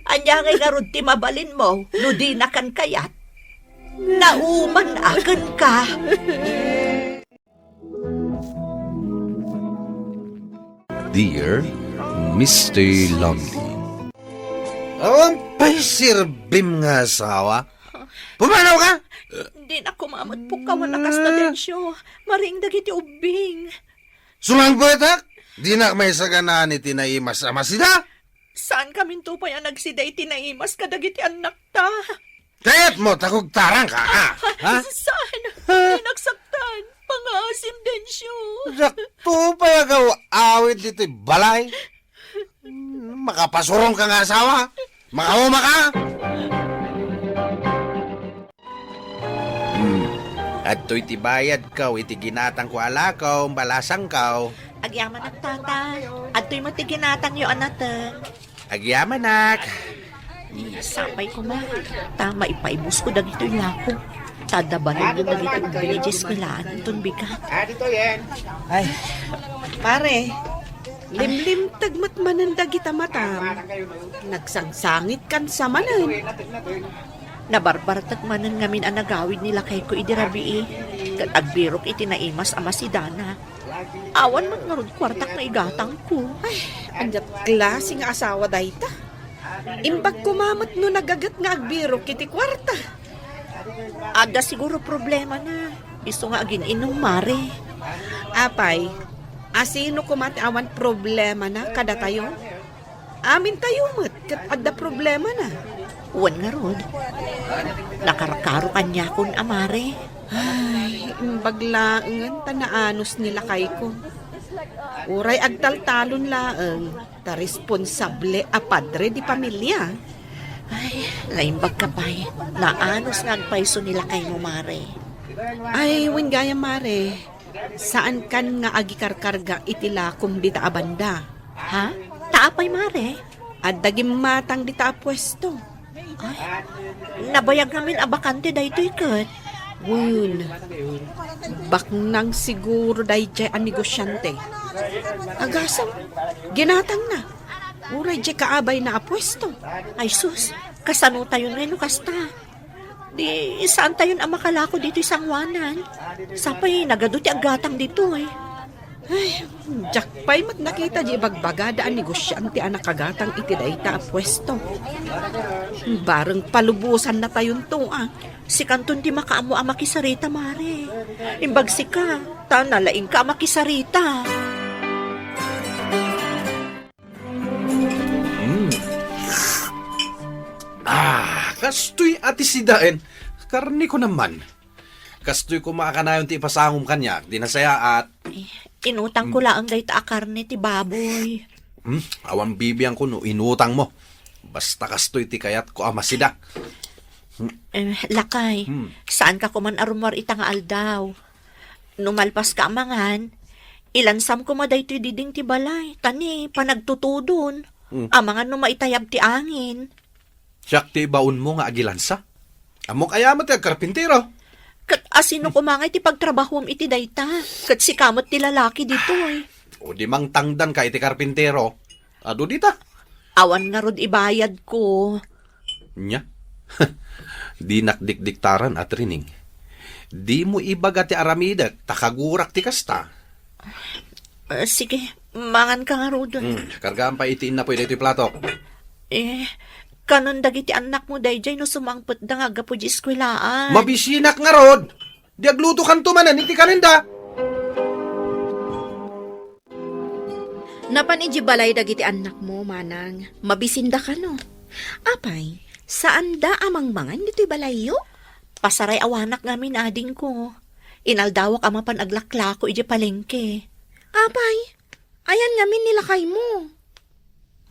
Ania ngay ngarud ti mabalinmo no dinakan kayat? Nauman a kenka. Dear Mister Lonely. Awan pay serbim nga asawa. Pumanaw ka? Dinak koma met pukawan a kasta, Dencio. Maring dagiti ubbing. Sumangpetak? Dinak maisaganaan iti naimas a masida? Saan kaminto pay a nagsida iti naimas kadagiti annakta? Kayatmo ta kugtaranka, a? Ha? Saan? Dinak saktan. Pangaasim, Dencio. Dakto pay agaw-awid ditoy balay. Makapasurongka nga asawa. Makaumaka. Hmm. Adtoy ti bayadko iti ginatangko a lako, balasangko. Agyamanak, tata. Adtoy met ti ginatangyo a nateng. Agyamanak. Sapay koma, ta maipaibusko dagitoy lako. Ta adda baludno dagitoy ubbing idiay eskuelaan inton bigat. Ay, pare, limlimteg met manen dagita matam. Nagsangsangitkan sa manen. Nabarbartek manen ngamin a nagawid ni lakayko idi rabii, ket agbirok iti naimas a masidana. Awan met ngarud kuartak nga igatangko. Ay, ania klase nga asawa dayta? Imbag koma met no nagaget nga agbirok iti kuarta. Adda siguro problemana. Isu nga agin-inum, mare. Apay, asino koma ti awan problemana kadatayo? Amintayo met ket adda problemana. Wen ngarud, nakarkaro kaniakon a mare. Ay, imbag laengen ta naanus ni lakayko. Uray agtaltalon laeng ta responsable a padre di pamilia. Ay, naimbag ka pay. Naanus nga agpayso ni lakaymo, Mare. Ay, wen gayam, Mare. Saankan nga agikarkarga iti lakom dita a banda. Ha? Ta apay, Mare? Adda gimmatang dita a puesto. Ay, nabayag ngamin a bakante daytoy ket. Wen, baknang siguro daydiay a negosiante. Agasem, ginatangna. Uray diay kaabayna a puesto. Ay sus, kasano tayon ngay no kasta? Di, saan tayon a makalako ditoy sangoanan? Sapay nagadu ti aggatang ditoy. Ay, diak pay met nakita di ibagbagada a negosiante a nakagatang iti dayta a puesto. Bareng palubosanna tayonto, a. Sikanton ti makaammo a makisarita, Mare. Imbag sika, ta nalaingka a makisarita. Mm. Ah, kastoy a ti sidaen. Karne ko naman. Kastoy koma a kanayon ti ipasangom kaniak, di nasayaat. Eh, inutang ko laeng dayta a karne ti baboy. Hmm, awan bibiangko no inutang mo. Basta kastoy ti kayatko a masida. Eh, lakay, Hmm. saanka koman a rummuar ita nga aldaw. No malpaska a mangan, ilansam koma daytoy diding ti balay, ta ni panagtutudon. Hmm. Amangan no maitayab ti angin. Siak ti ibaonmo nga agilansa? Ammok aya met ti agkarpintero? Ket asino koma ngay ti pagtrabahom iti dayta? Ket sika met ti lalaki ditoy. O di mangtangdanka iti karpintero? Adu dita. Awan ngarud ibayadko. Nya? Dinak dikdiktaran, Atrining. Dimo ibaga ti aramidek, ta kagurak ti kasta. Ah, sige, manganka ngarud. Hmm, kargaan pay iti innapoy daytoy platok. Eh, kanon dagiti annakmo daydiay no sumangpetda nga aggapu di eskuelaan. Mabisinak ngarud! Di aglutokanto manen iti kanenda. Napan iti balay dagiti annakmo, manang, mabisinda kano. Apay, saanda a mangmangan ditoy balayyo? Pasaray awanak ngamin, adingko. Inaldawak a mapan aglaklako iti palengke. Apay, ayan ngamin ni lakaymo?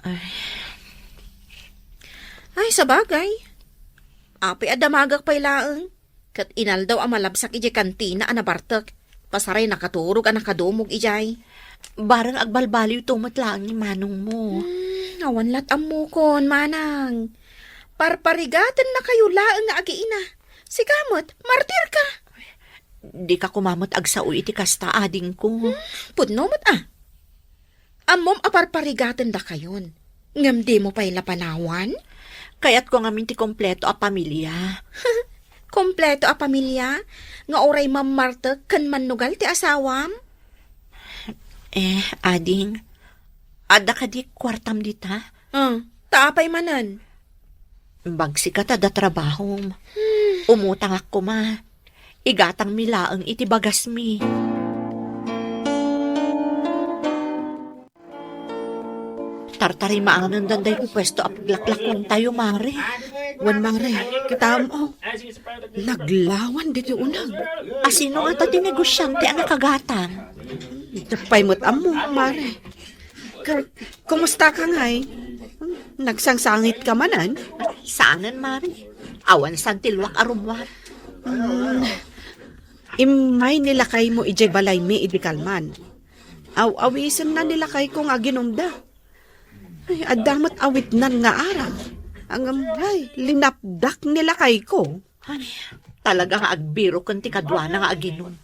Ay. Ay, sabagay. Apay a damagak pay laeng. Ket inaldaw a malabsak idiay kantina a nabartek. Pasaray nakaturog a nakadumog idiay. Bareng agbalbaliwto met laeng ni manongmo. Hmm, awan lat ammokon, manang. Parparigatennakayo laeng nga agiina. Sika met, martirka. Dika koma met agsao iti kasta, adingko. Hmm, pudno met a. Ammom a parparigatendakayon, ngem dimo pay la panawan? Kayatko ngamin ti kompleto a pamilia. Kompleto a pamilia? Nga uray mammartek ken mannugal ti asawam? Eh, ading, adda kadi kuartam dita? Ah, ta apay manen? Bagsika ta da trabahom. Hmm. Umutangak koma. Igatangmi laeng iti bagasmi. Tartarimaanendan daytoy puesto a paglaklakuantayo, Mare. Wen, Mare, kitam, oh. Naglawan ditoy uneg. Asino ngata ti negosiante a nakagatang? Diak pay met ammo, Mare. Ka-, kumusta ka ngay? Nagsangsangit ka manen? Saanen, Mare. Awan santiluak a rummuar. Hmm. Immay ni lakaymo idiay balaymi idi kalman. Aw-awisenna ni lakayko nga aginumda. Ay, adda met awitnan nga arak. Ngem, ay, linapdak ni lakayko. Ay, talaga nga agbiroken ti kaduana nga aginom.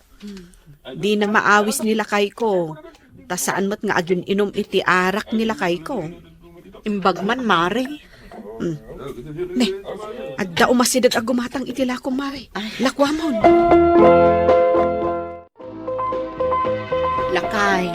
Dina maawis ni lakayko, ta saan met nga agin-inom iti arak ni lakayko. Imbag man, Mare. Hmm. Ne, adda umasideg a gumatang iti lakom, Mare. Ay. Lakuamon. Lakay,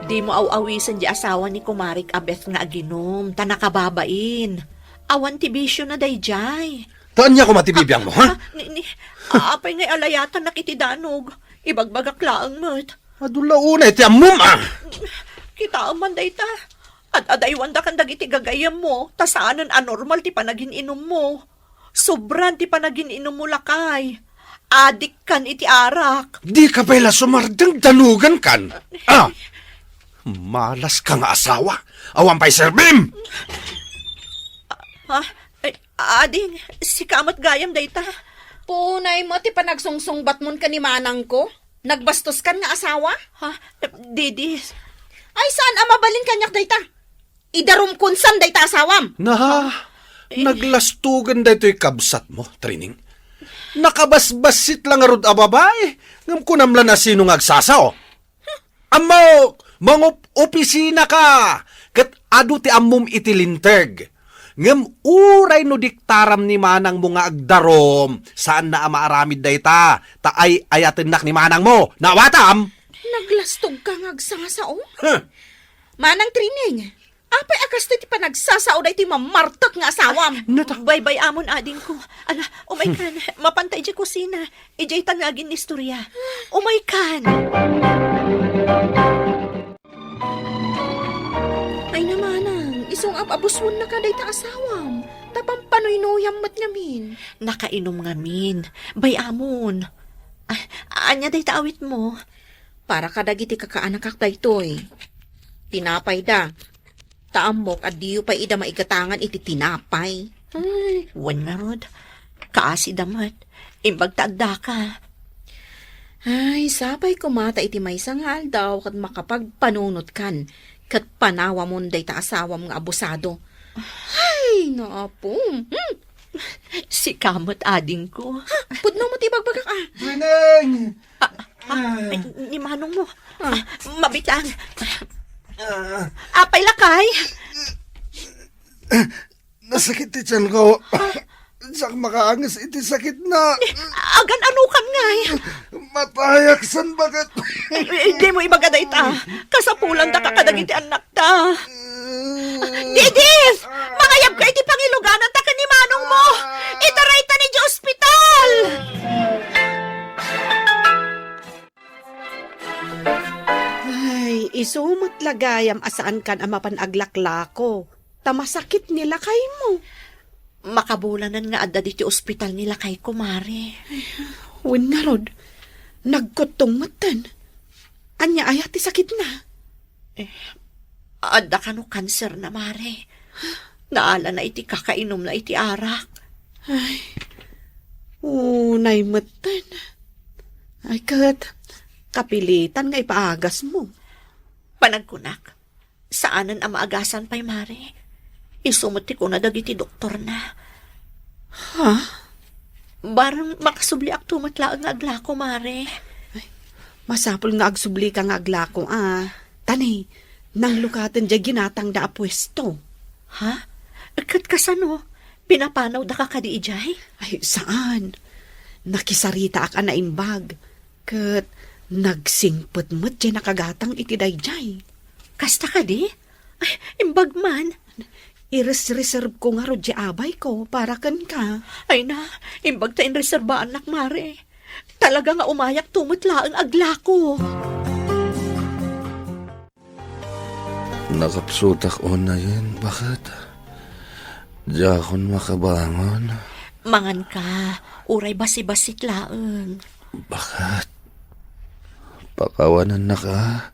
dimo aw-awisen di asawa ni kumarik a Beth nga aginom, ta nakababain. Awan ti bisio na daydiay. Ta ania koma ti bibiangmo, ha? Ah, ni, ni, apay ngay alayatannak iti danog? Ibagbagak laeng met. Adu la unay ti ammom, ah! Kitaem man dayta. Ad-adaywandakan dagiti gagayyemmo, ta saanen a normal ti panagin-inummo. Sobran ti panagin-inummo, lakay. Adikkan iti arak. Dika pay la sumardeng danugankan. Ah! Malas ka nga asawa. Awan pay serbim! Ha? Ay, ading, sika met gayam dayta. Punay met ti panagsungsungbatmon ken ni manangko? Nagbastoskan nga asawa? Ha? Didi. Ay, saan a mabalin kaniak dayta? Idarumkon san dayta asawam. Na, Eh. naglastugan daytoy kabsatmo, Trining. Nakabasbassit la ngarud a babae, ngem kunam la no sino nga agsasao. Ammok, mangup-opisina ka, ket adu ti ammom iti linteg. Ngem uray no diktaram ni manangmo nga agdarum, saanna a maaramid dayta, ta ay-ayatennak ni manangmo. Naawatam? Naglastog ka nga agsasao? Huh. Manang Trining, apay a kastoy ti panagsasao daytoy mamartek nga asawam? Nata- Baybay-amon, adingko. Ala, umaykan, mapanta idiay kusina. Idiay ta nga aginnistorya. Umaykan! Ay na manang, isu nga abuswennaka dayta asawam. Ta pampanuynuyam met ngamin. Nakainom ngamin. Bay-amon. Ah, ania dayta awitmo? Para kadagiti kakaanakak daytoy. Tinapayda. Ta ammok a diyo pay ida maigatangan iti tinapay. Ay, wen ngarud. Kaasida met. Imbag ta addaka. Ay, sapay koma ta iti maysa nga aldaw ket makapagpanunotkan ket panawamon dayta asawam nga abusado. Ay, naapom. Hmm. Sika met, adingko. Ha? Pudno met ibagbagak, ah. Trining! Ah, ah, ay, ni manong mo. Ah. Ah, mabitang. Ah. Apay, lakay? Nasakit ti tiyan ko. Diak makaanges iti sakit na. Eh, agan-ano kan ngay? Matayak san baket. Eh, eh, di mo ibaga dayta. Kasapulan da ka kadagiti anak ta. Didis! Mangayab ka iti pangiluganan ta ken ni manong mo! Itaraytan idiay ospital! Ay, isu met la gayam a saankan a mapan aglaklako, ta masakit ni lakaymo. Makabulanen nga adda ditoy ospital ni lakayko, Mare. Wen ngarud, nagkuttong metten. Ania aya ti sakitna? Eh, adda kano kanserna, Mare. Naalana iti kakainumna iti arak. Ay, unay metten. Ay, ket, kapilitan nga ipaagasmo. Panagkunak, saanen a maagasan pay, Mare. Isu met ti kuna dagiti doktorna. Ha? Bareng makasubliakto met laeng nga aglako, Mare. Ay, masapul nga agsublika nga aglako, a. Ta ni, nanglukaten diay ginatangda a puesto. Ha? Ket kasano? Pinapanawdaka kadi idiay? Ay, saan. Nakisaritaak a naimbag. Ket nagsingpet met diay nakagatang iti daydiay. Kasta kadi? Ay, imbag man. Iresreserb ko ngarud diay abayko para kenka. Ay na, imbag ta inreserbaannak, Mare. Talaga nga umayakto met laeng aglako. Nakapsutak unayen, baket. Diakon makabangon. Manganka, uray basi-basit laeng. Baket. Pakawanennaka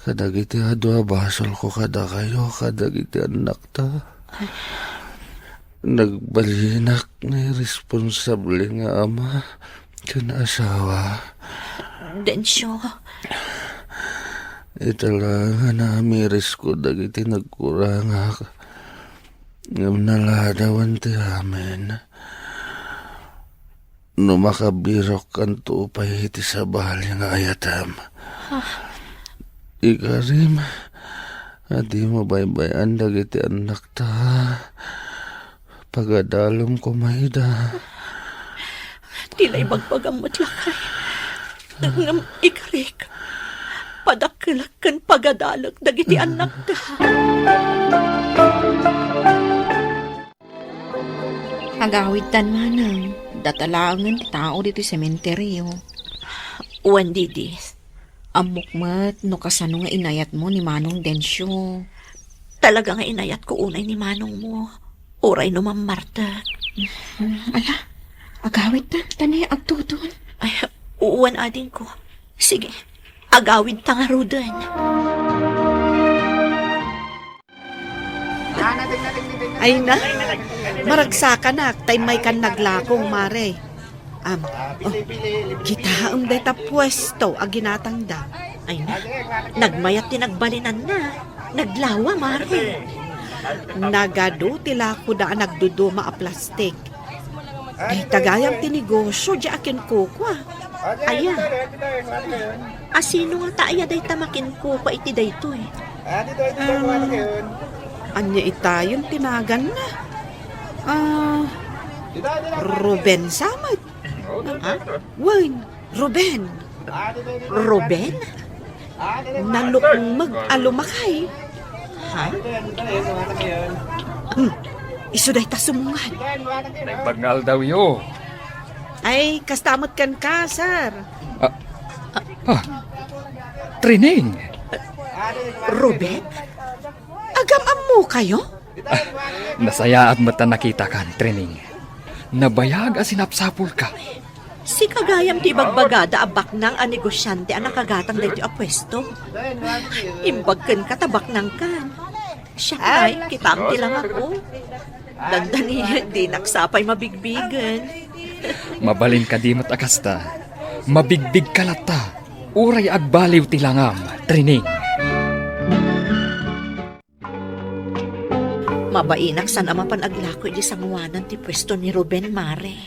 kadagiti adu a basolko kadakayo, kadagiti annakta. Ay. Nagbalinak nga iresponsable nga ama ken asawa. Densyo. Ita la nga namirisko dagiti nagkurangak, ngem naladawen ti amin. No makabirokkanto pay iti sabali nga ayatem. Ah. Ikarim, a dimo baybay-an dagiti annakta. Pagadalem koma ida. Ti la ibagbagam met, lakay. Ngem ikarik, padakkelek ken pagadalek dagiti annakta. Agawidtan, manang, data laengen ti tao ditoy sementerio. Wen, Didi. Ammok met no kasano nga inayatmo ni Manong Densyo. Talaga nga inayatko unay ni manongmo, uray no mammartek. Ala, agawidta, ta ni agtudon. Ay, wen, adingko. Sige, agawidta ngaruden. Ay na, Maragsakanak, ta immaykan naglako, Mare. Am, oh, kitaem dayta puesto a ginatangda. Ay na, nagmayat ti nagbalinanna. Naglawa, Mare. Nagadu ti lakoda a nagduduma a plastik. Dayta gayam ti negosio diay a kinkukua. Aya? Asino ngata aya dayta makinkukua iti daytoy? Um, ania itayon ti naganna? Ah, Ruben sa met. Ha? Wen, Ruben. Ruben? Nalukmeg a lumakay. Ha? Hmm. Isu dayta sumungad. Naimbag nga aldawyo. Ay, kasta met kenka, sir. Ah, ah, Trining! Ruben? Agam-ammokayo? Ah, nasayaat met ta nakitakan, Trining. Nabayag a sinapsapulka. Sika gayam ti ibagbagada a baknang a negosiante a nakagatang daytoy a puesto. Imbag kenka ta baknangkan. Siak ngay, kitaem ti langak, o. Dandani, dinak sapay mabigbigen. Mabalin kadi met a kasta. Mabigbigka latta. Uray agbaliw ti langam, Trining. Mabainak saan a mapan aglako iti sanguanan ti puesto ni Ruben, Mare.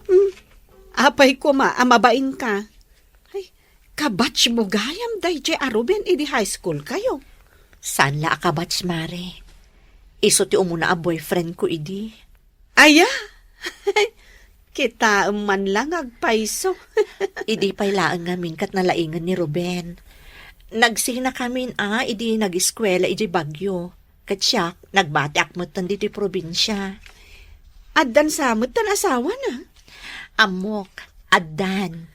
Hmm. Apay koma a mabainka? Ay, kabatchmo gayam daydiay a Ruben idi high schoolkayo? Saan la a kabatch, Mare. Isu ti umuna a boyfriendko idi. Aya? Kitaem man la nga agpayso. Idi pay laeng ngamin ket nalaingen ni Ruben. Nagsinakamin a idi nag-eskuela idiay Baguio. Ket siak, nagbatiak metten ditoy probinsia. Addan sa metten asawana? Ammok, addan.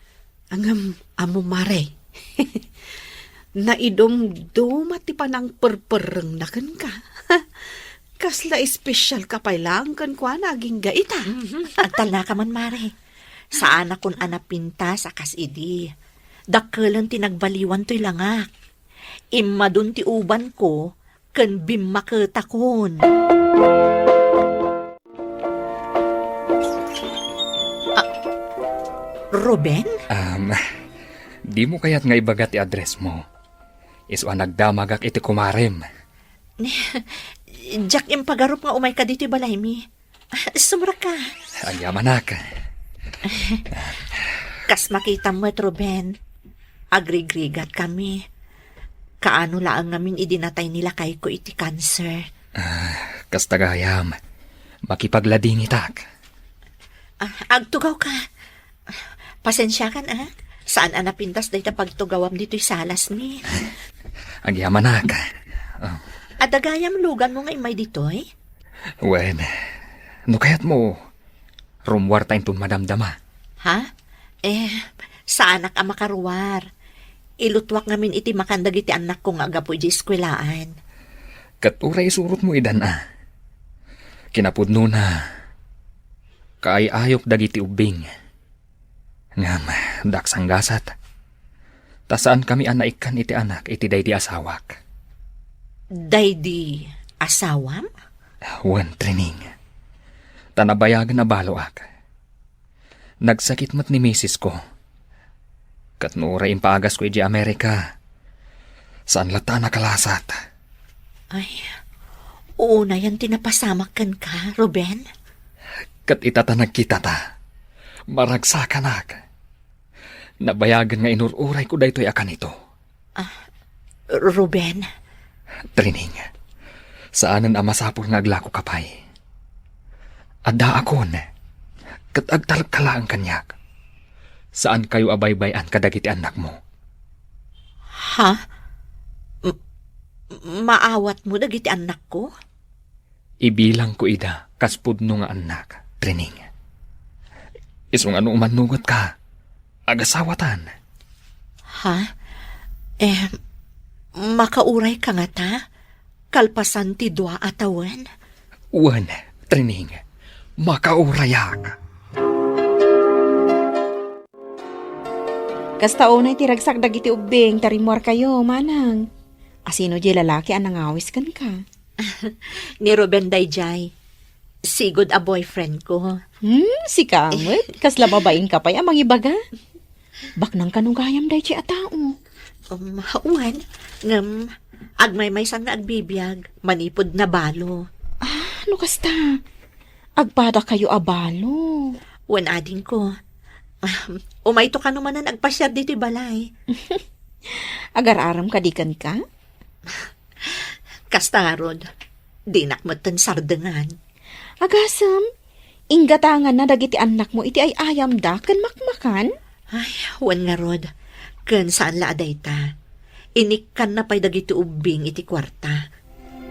Ngem, ammo, Mare. Naidumduma ti panangperperrengna kenka. Kasla espesyalka pay laeng kenkuana agingga ita. Mhm. Agtalnaka man, Mare. Saanakon a napintas a kas idi. Dakkelen ti nagbaliwan toy langak. Immadun ti ubanko ken bimmaketakon. Ah, Ruben? Um, dimo kayat nga ibaga ti address mo? Isu a nagdamagak iti kumarem. Diak impagarup nga umayka ditoy balaymi. Ah, sumrek ka. Agyamanak. Kas makitam met, Ruben, agrigrigatkami. Kaano laeng ngamin idi natay ni lakayko iti kanser. Ah, kasta gayam. Makipagladingitak. Ah, agtugawka. Pasensiakan, ah. Saan a napintas dayta pagtugawam ditoy salasmi. Agyamanak. Oh. Adda gayam luganmo nga immay ditoy? Wen, no kayatmo, rummuarta inton madamdama. Ha? Eh, saanak a makaruar. Ilutuak ngamin iti makan dagiti annakko nga aggapu idiay eskuelaan. Ket uray isurotmo idan a. Kinapudnona, kaay-ayok dagiti ubbing. Ngem, diak sanggasat. Ta saankami a naikkan iti anak iti daydi asawak. Daydi asawam? Wen, Trining. Ta nabayagen a baloak. Nagsakit met ni misisko. Ket no uray impaagasko idiay Amerika, saan latta a nakalasat. Ay, unayen ti napasamak kenka, Ruben. Ket ita ta nagkitata, maragsakanak. Nabayagen nga inur-urayko daytoy a kanito. Ah, Ruben. Trining, saanen a masapul nga aglakoka pay. Addaakon, ket agtalekka laeng kaniak. Saankayo a baybay-an kadagiti annakmo. Ha? M-, maawatmo dagiti annakko? Ibilangko ida kas pudno nga annak, Trining. Isu nga no umannugotka, agasawatan. Ha? Eh, makaurayka ngata? Kalpasan ti dua a tawen? Wen, Trining, makaurayak. Kasta unay ti ragsak dagiti ubbing ta rimmuarkayo, manang. Asino diay lalaki a nangawis kenka? Ni Ruben daydiay. Sigud a boyfriend ko. Hmm, sika met? Kasla babain ka pay a mangibaga? Baknang kano gayam daytoy a tao? Um, wen, ngem agmaymaysan nga agbibiag manipud nabalo. Ah, no kasta? Agpada kayo a balo. Wen, adingko. Umayto kano manen agpasiar ditoy balay. Agar-aram kadi kenka? Kasta ngarud, dinak metten sardengan. Agasem, inggatanganna dagiti annakmo iti ay-ayamda ken makmakan? Ay, wen ngarud, ken saan la a dayta. Inikkanna pay dagiti ubbing iti kuarta.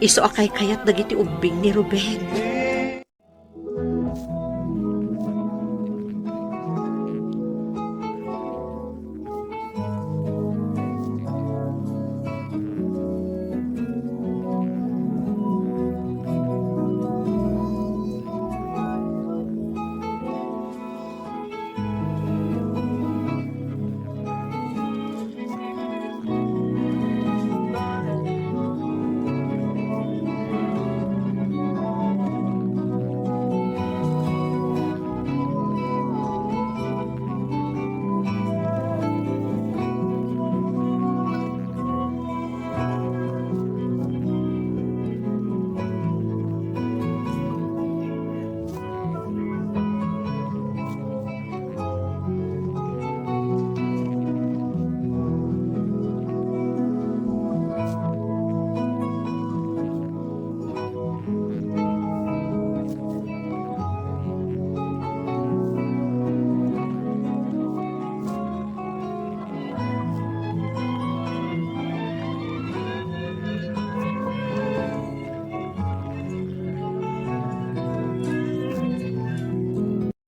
Isu a kaykayat dagiti ubbing ni Ruben.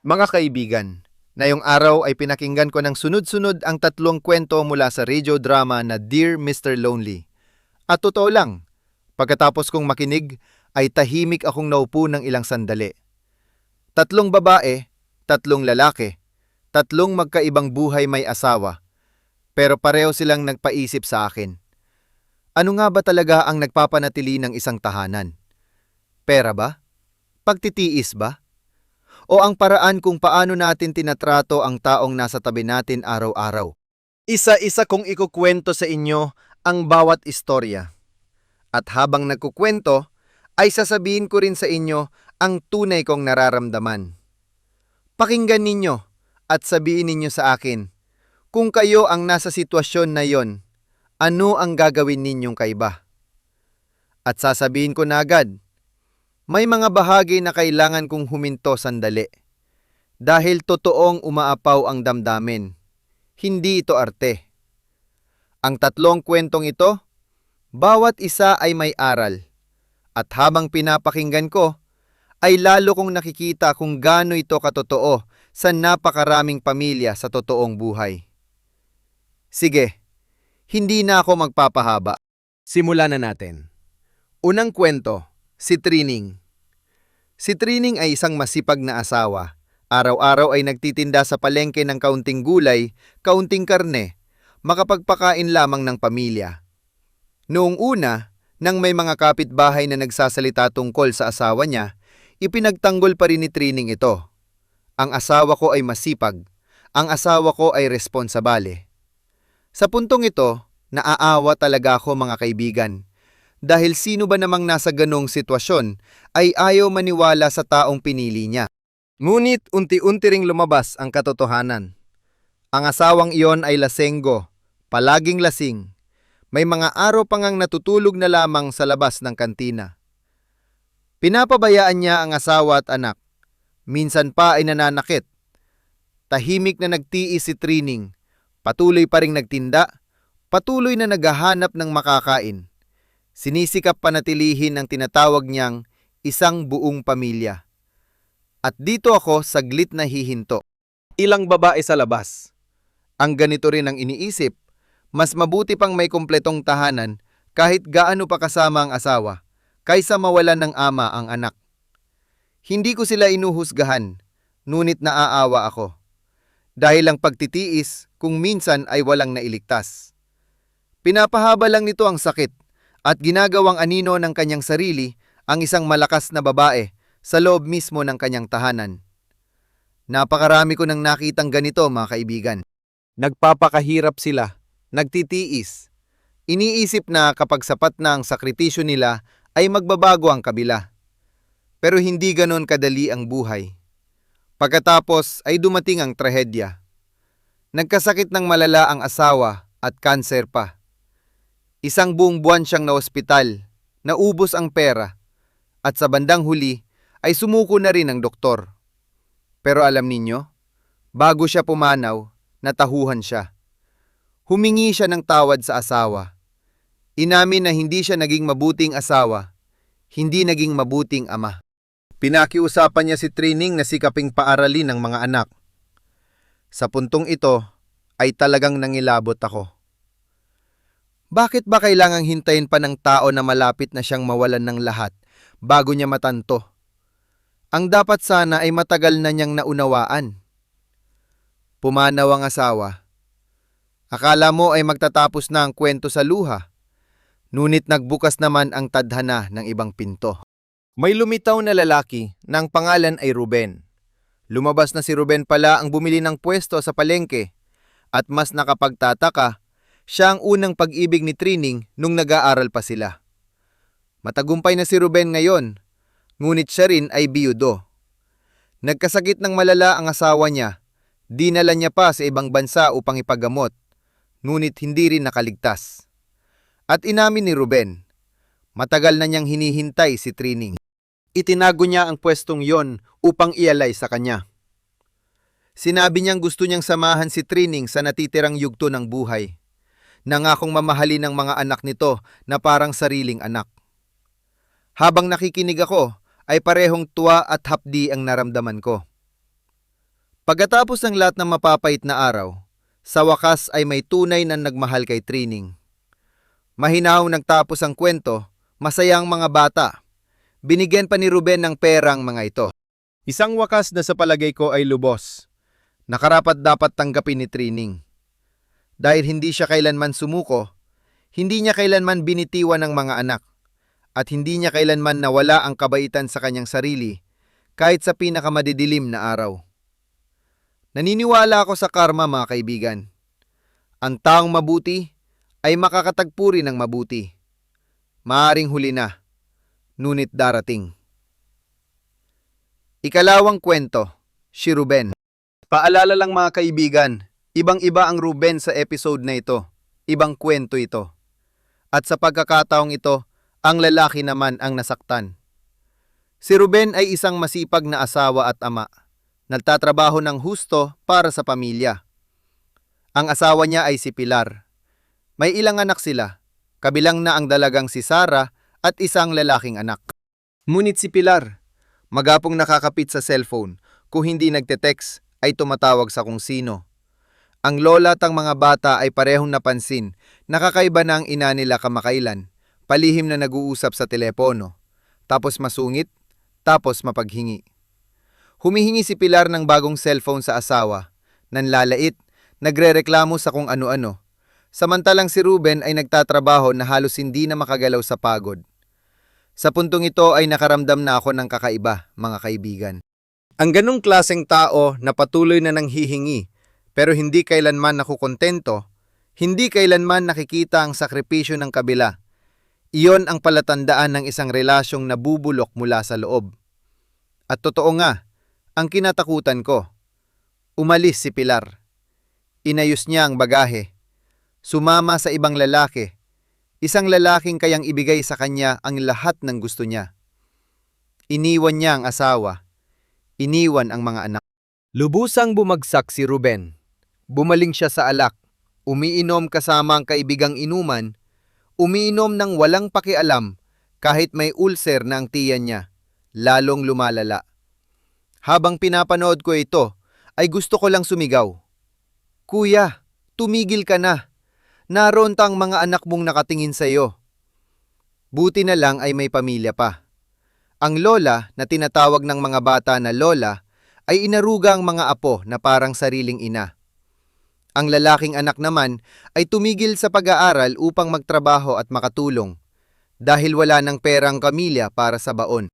Mga kaibigan, ngayong araw ay pinakinggan ko ng sunod-sunod ang tatlong kwento mula sa radio drama na Dear Mister Lonely. At totoo lang, pagkatapos kong makinig, ay tahimik akong naupo ng ilang sandali. Tatlong babae, tatlong lalaki, tatlong magkaibang buhay may asawa, pero pareho silang nagpaisip sa akin. Ano nga ba talaga ang nagpapanatili ng isang tahanan? Pera ba? Pagtitiis ba? O ang paraan kung paano natin tinatrato ang taong nasa tabi natin araw-araw? Isa-isa kong ikukwento sa inyo ang bawat istorya. At habang nagkukwento, ay sasabihin ko rin sa inyo ang tunay kong nararamdaman. Pakinggan ninyo at sabihin ninyo sa akin, kung kayo ang nasa sitwasyon na yon, ano ang gagawin ninyong kaiba? At sasabihin ko na agad, may mga bahagi na kailangan kong huminto sandali. Dahil totoong umaapaw ang damdamin. Hindi ito arte. Ang tatlong kwentong ito, bawat isa ay may aral. At habang pinapakinggan ko, ay lalo kong nakikita kung gaano ito katotoo sa napakaraming pamilya sa totoong buhay. Sige, hindi na ako magpapahaba. Simulan na natin. Unang kwento, si Trining. Si Trining ay isang masipag na asawa. Araw-araw ay nagtitinda sa palengke ng kaunting gulay, kaunting karne, makapagpakain lamang ng pamilya. Noong una, nang may mga kapitbahay na nagsasalita tungkol sa asawa niya, ipinagtanggol pa rin ni Trining ito. Ang asawa ko ay masipag. Ang asawa ko ay responsabale. Sa puntong ito, naaawa talaga ako, mga kaibigan. Dahil sino ba namang nasa ganong sitwasyon ay ayaw maniwala sa taong pinili niya? Ngunit unti-unti ring lumabas ang katotohanan. Ang asawang iyon ay lasenggo, palaging lasing. May mga araw pa ngang natutulog na lamang sa labas ng kantina. Pinapabayaan niya ang asawa at anak. Minsan pa ay nananakit. Tahimik na nagtiis si Trining. Patuloy pa ring nagtinda. Patuloy na naghahanap ng makakain. Sinisikap panatilihin ang tinatawag niyang isang buong pamilya. At dito ako saglit nahihinto. Ilang babae sa labas. Ang ganito rin ang iniisip, mas mabuti pang may kompletong tahanan kahit gaano pa kasama ang asawa, kaysa mawalan ng ama ang anak. Hindi ko sila inuhusgahan, ngunit naaawa ako. Dahil ang pagtitiis kung minsan ay walang nailigtas. Pinapahaba lang nito ang sakit at ginagawang anino ng kanyang sarili ang isang malakas na babae sa loob mismo ng kanyang tahanan. Napakarami ko nang nakitang ganito, mga kaibigan. Nagpapakahirap sila, nagtitiis. Iniisip na kapag sapat na ang sakripisyo nila ay magbabago ang kabila. Pero hindi ganon kadali ang buhay. Pagkatapos ay dumating ang trahedya. Nagkasakit ng malala ang asawa at kanser pa. Isang buong buwan siyang naospital, naubos ang pera, at sa bandang huli ay sumuko na rin ang doktor. Pero alam ninyo, bago siya pumanaw, natahuhan siya. Humingi siya ng tawad sa asawa. Inamin na hindi siya naging mabuting asawa, hindi naging mabuting ama. Pinakiusapan niya si Trining na sikaping paaralin ang mga anak. Sa puntong ito ay talagang nangilabot ako. Bakit ba kailangang hintayin pa ng tao na malapit na siyang mawalan ng lahat bago niya matanto? Ang dapat sana ay matagal na niyang naunawaan. Pumanaw ang asawa. Akala mo ay magtatapos na ang kwento sa luha, ngunit nagbukas naman ang tadhana ng ibang pinto. May lumitaw na lalaki na ang pangalan ay Ruben. Lumabas na si Ruben pala ang bumili ng pwesto sa palengke, at mas nakapagtataka, siya ang unang pag-ibig ni Trining nung nag-aaral pa sila. Matagumpay na si Ruben ngayon, ngunit siya rin ay biyudo. Nagkasakit ng malala ang asawa niya, dinala niya pa sa ibang bansa upang ipagamot, ngunit hindi rin nakaligtas. At inamin ni Ruben, matagal na niyang hinihintay si Trining. Itinago niya ang pwestong yon upang ialay sa kanya. Sinabi niyang gusto niyang samahan si Trining sa natitirang yugto ng buhay. Nangakong mamahalin ang mga anak nito na parang sariling anak. Habang nakikinig ako, ay parehong tuwa at hapdi ang naramdaman ko. Pagkatapos ng lahat ng mapapait na araw, sa wakas ay may tunay na nagmahal kay Trining. Mahinahong nagtapos ang kwento, masaya ang mga bata. Binigyan pa ni Ruben ng pera ang mga ito. Isang wakas na sa palagay ko ay lubos. Nakarapat-dapat tanggapin ni Trining. Dahil hindi siya kailanman sumuko, hindi niya kailanman binitiwan ang mga anak, at hindi niya kailanman nawala ang kabaitan sa kanyang sarili, kahit sa pinakamadidilim na araw. Naniniwala ako sa karma, mga kaibigan. Ang taong mabuti ay makakatagpo rin ng mabuti. Maaring huli na, ngunit darating. Ikalawang kwento, si Ruben. Paalala lang, mga kaibigan, ibang-iba ang Ruben sa episode na ito. Ibang kwento ito. At sa pagkakataong ito, ang lalaki naman ang nasaktan. Si Ruben ay isang masipag na asawa at ama. Nagtatrabaho ng husto para sa pamilya. Ang asawa niya ay si Pilar. May ilang anak sila. Kabilang na ang dalagang si Sarah at isang lalaking anak. Ngunit si Pilar, magapong nakakapit sa cellphone, kung hindi nagte-text, ay tumatawag sa kung sino. Ang lola at ang mga bata ay parehong napansin na kakaiba na ang ina nila kamakailan, palihim na nag-uusap sa telepono, tapos masungit, tapos mapaghingi. Humihingi si Pilar ng bagong cellphone sa asawa, nanlalait, nagrereklamo sa kung ano-ano. Samantalang si Ruben ay nagtatrabaho na halos hindi na makagalaw sa pagod. Sa puntong ito ay nakaramdam na ako ng kakaiba, mga kaibigan. Ang ganong klaseng tao na patuloy na nanghihingi, pero hindi kailanman nakukontento, hindi kailanman nakikita ang sakripisyo ng kabila. Iyon ang palatandaan ng isang relasyong nabubulok mula sa loob. At totoo nga, ang kinatakutan ko. Umalis si Pilar. Inayos niya ang bagahe. Sumama sa ibang lalaki. Isang lalaking kayang ibigay sa kanya ang lahat ng gusto niya. Iniwan niya ang asawa. Iniwan ang mga anak. Lubusang bumagsak si Ruben. Bumaling siya sa alak. Umiinom kasama ang kaibigang inuman. Umiinom ng walang pakialam kahit may ulcer na ang tiyan niya. Lalong lumalala. Habang pinapanood ko ito, ay gusto ko lang sumigaw, "Kuya, tumigil ka na. Naroon ta ang mga anak mong nakatingin sa iyo." Buti na lang ay may pamilya pa. Ang lola na tinatawag ng mga bata na lola ay inaruga ang mga apo na parang sariling ina. Ang lalaking anak naman ay tumigil sa pag-aaral upang magtrabaho at makatulong dahil wala nang perang pamilya para sa baon.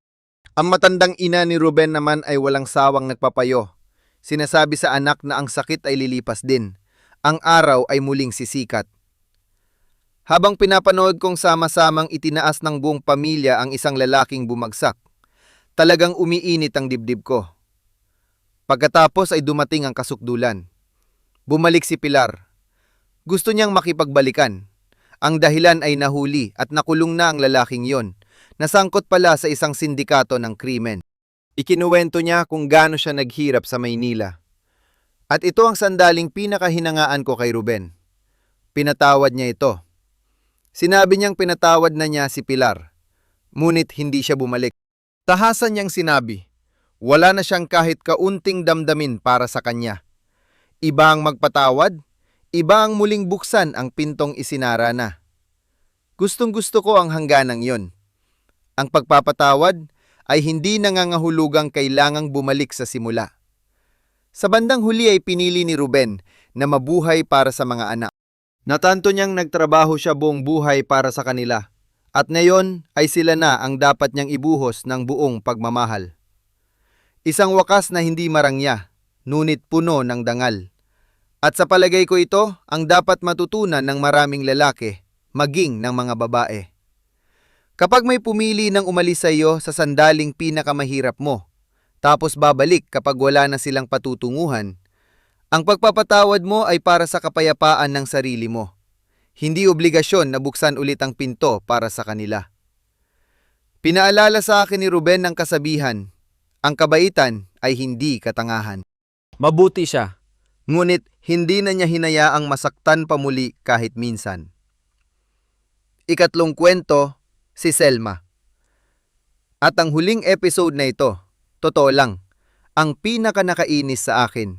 Ang matandang ina ni Ruben naman ay walang sawang nagpapayo. Sinasabi sa anak na ang sakit ay lilipas din. Ang araw ay muling sisikat. Habang pinapanood kong sama-samang itinaas ng buong pamilya ang isang lalaking bumagsak, talagang umiinit ang dibdib ko. Pagkatapos ay dumating ang kasukdulan. Bumalik si Pilar. Gusto niyang makipagbalikan. Ang dahilan ay nahuli at nakulong na ang lalaking yon. Nasangkot pala sa isang sindikato ng krimen. Ikinuwento niya kung gaano siya naghirap sa Maynila. At ito ang sandaling pinakahinangaan ko kay Ruben. Pinatawad niya ito. Sinabi niyang pinatawad na niya si Pilar, ngunit hindi siya bumalik. Tahasan niyang sinabi, wala na siyang kahit kaunting damdamin para sa kanya. Iba ang magpatawad, iba ang muling buksan ang pintong isinara na. Gustong-gusto ko ang hangganang yon. Ang pagpapatawad ay hindi nangangahulugang kailangang bumalik sa simula. Sa bandang huli ay pinili ni Ruben na mabuhay para sa mga anak. Natanto niyang nagtrabaho siya buong buhay para sa kanila, at ngayon ay sila na ang dapat niyang ibuhos ng buong pagmamahal. Isang wakas na hindi marangya, ngunit puno ng dangal. At sa palagay ko ito ang dapat matutunan ng maraming lalaki, maging ng mga babae. Kapag may pumili ng umalis sa iyo sa sandaling pinakamahirap mo, tapos babalik kapag wala na silang patutunguhan, ang pagpapatawad mo ay para sa kapayapaan ng sarili mo. Hindi obligasyon na buksan ulit ang pinto para sa kanila. Pinaalala sa akin ni Ruben ang kasabihan, ang kabaitan ay hindi katangahan. Mabuti siya, ngunit hindi na niya hinayaang masaktan pa muli kahit minsan. Ikatlong kwento, si Selma. At ang huling episode na ito, totoo lang, ang pinakanakainis sa akin.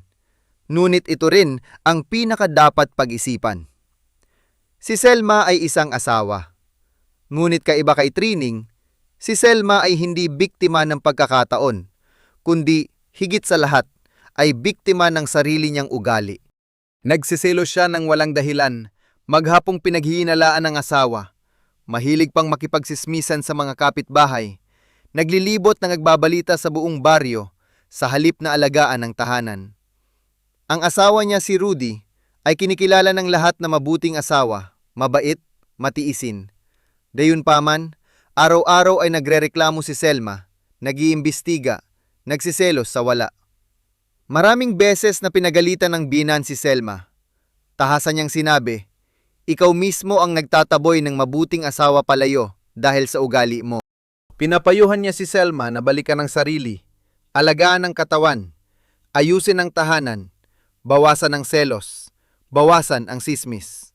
Ngunit ito rin ang pinakadapat pag-isipan. Si Selma ay isang asawa. Ngunit kaiba kay Trining, si Selma ay hindi biktima ng pagkakataon, kundi higit sa lahat ay biktima ng sarili niyang ugali. Nagseselos siya ng walang dahilan, maghapong pinaghihinalaan ang asawa, mahilig pang makipagsismisan sa mga kapitbahay, naglilibot na nagbabalita sa buong baryo sa halip na alagaan ang tahanan. Ang asawa niya, si Rudy, ay kinikilala ng lahat na mabuting asawa, mabait, matiisin. Gayunpaman, araw-araw ay nagrereklamo si Selma, nag-iimbestiga, nagseselos sa wala. Maraming beses na pinagalitan ng biyenan si Selma. Tahasan niyang sinabi, ikaw mismo ang nagtataboy ng mabuting asawa palayo dahil sa ugali mo. Pinapayuhan niya si Selma na balikan ang sarili, alagaan ang katawan, ayusin ang tahanan, bawasan ang selos, bawasan ang sismis.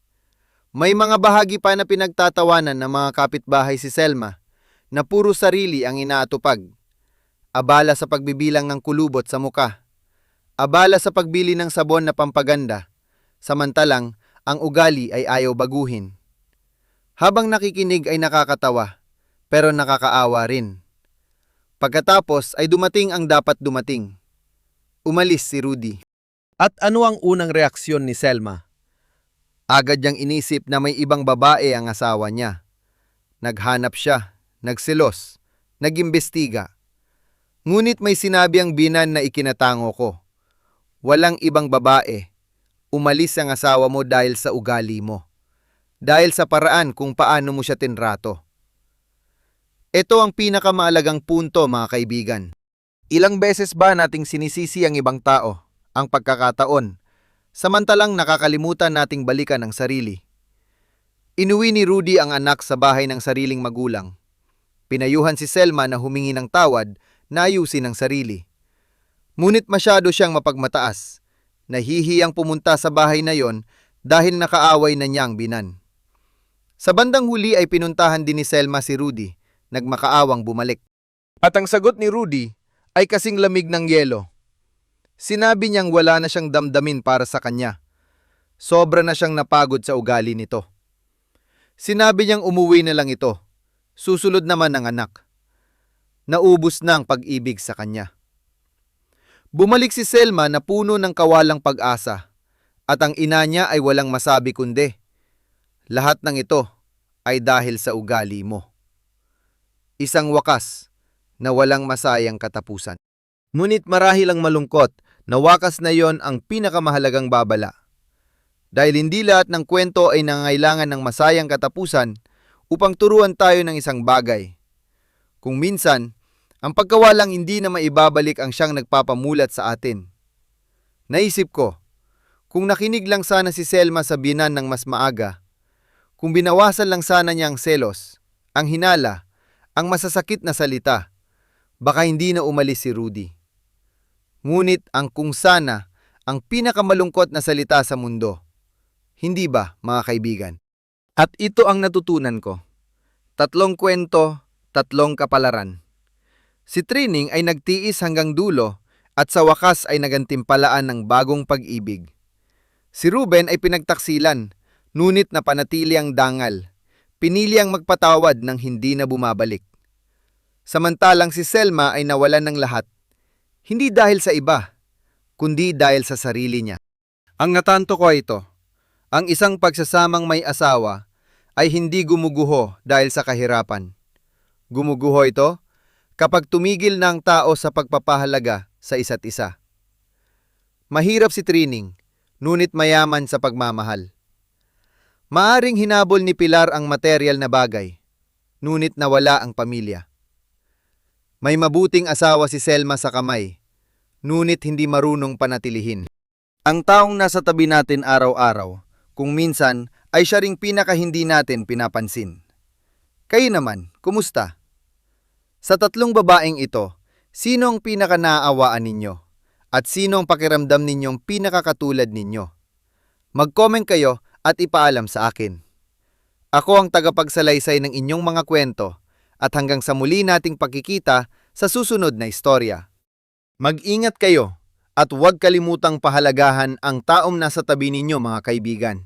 May mga bahagi pa na pinagtatawanan ng mga kapitbahay si Selma na puro sarili ang inaatupag. Abala sa pagbibilang ng kulubot sa muka. Abala sa pagbili ng sabon na pampaganda. Samantalang ang ugali ay ayaw baguhin. Habang nakikinig ay nakakatawa, pero nakakaawa rin. Pagkatapos ay dumating ang dapat dumating. Umalis si Rudy. At ano ang unang reaksyon ni Selma? Agad niyang inisip na may ibang babae ang asawa niya. Naghanap siya, nagselos, nag-imbestiga. Ngunit may sinabi ang biyenan na ikinatango ko. Walang ibang babae. Umalis ang asawa mo dahil sa ugali mo. Dahil sa paraan kung paano mo siya tinrato. Ito ang pinakamahalagang punto, mga kaibigan. Ilang beses ba nating sinisisi ang ibang tao, ang pagkakataon, samantalang nakakalimutan nating balikan ang sarili? Inuwi ni Rudy ang anak sa bahay ng sariling magulang. Pinayuhan si Selma na humingi ng tawad, na ayusin ang sarili. Ngunit masyado siyang mapagmataas. Nahihiyang pumunta sa bahay na yon dahil nakaaway na niya ang biyenan. Sa bandang huli ay pinuntahan din ni Selma si Rudy, nagmakaawang bumalik. At ang sagot ni Rudy ay kasing lamig ng yelo. Sinabi niyang wala na siyang damdamin para sa kanya. Sobra na siyang napagod sa ugali nito. Sinabi niyang umuwi na lang ito. Susunod naman ang anak. Naubos na ang pag-ibig sa kanya. Bumalik si Selma na puno ng kawalang pag-asa, at ang ina niya ay walang masabi kundi, lahat ng ito ay dahil sa ugali mo. Isang wakas na walang masayang katapusan. Ngunit marahil ang malungkot na wakas na yon ang pinakamahalagang babala. Dahil hindi lahat ng kwento ay nangangailangan ng masayang katapusan upang turuan tayo ng isang bagay. Kung minsan, ang pagkawalang hindi na maibabalik ang siyang nagpapamulat sa atin. Naisip ko, kung nakinig lang sana si Selma sa biyenan ng mas maaga, kung binawasan lang sana niya ang selos, ang hinala, ang masasakit na salita, baka hindi na umalis si Rudy. Ngunit ang kung sana ang pinakamalungkot na salita sa mundo. Hindi ba, mga kaibigan? At ito ang natutunan ko. Tatlong kwento, tatlong kapalaran. Si Trining ay nagtiis hanggang dulo at sa wakas ay nagantimpalaan ng bagong pag-ibig. Si Ruben ay pinagtaksilan, ngunit napanatili ang dangal. Pinili ang magpatawad nang hindi na bumabalik. Samantalang si Selma ay nawalan ng lahat, hindi dahil sa iba, kundi dahil sa sarili niya. Ang natanto ko ito, ang isang pagsasamang may asawa ay hindi gumuguho dahil sa kahirapan. Gumuguho ito kapag tumigil na ang tao sa pagpapahalaga sa isa't isa. Mahirap si Trining, ngunit mayaman sa pagmamahal. Maaring hinabol ni Pilar ang material na bagay, ngunit nawala ang pamilya. May mabuting asawa si Selma sa kamay, ngunit hindi marunong panatilihin. Ang taong nasa tabi natin araw-araw, kung minsan, ay siya ring pinaka hindi natin pinapansin. Kayo naman, kumusta? Sa tatlong babaeng ito, sino ang pinaka naaawaan ninyo? At sino ang pakiramdam ninyong pinakakatulad ninyo? Mag-comment kayo at ipaalam sa akin. Ako ang tagapagsalaysay ng inyong mga kwento, at hanggang sa muli nating pagkikita sa susunod na istorya. Mag-ingat kayo at huwag kalimutang pahalagahan ang taong nasa tabi ninyo, mga kaibigan.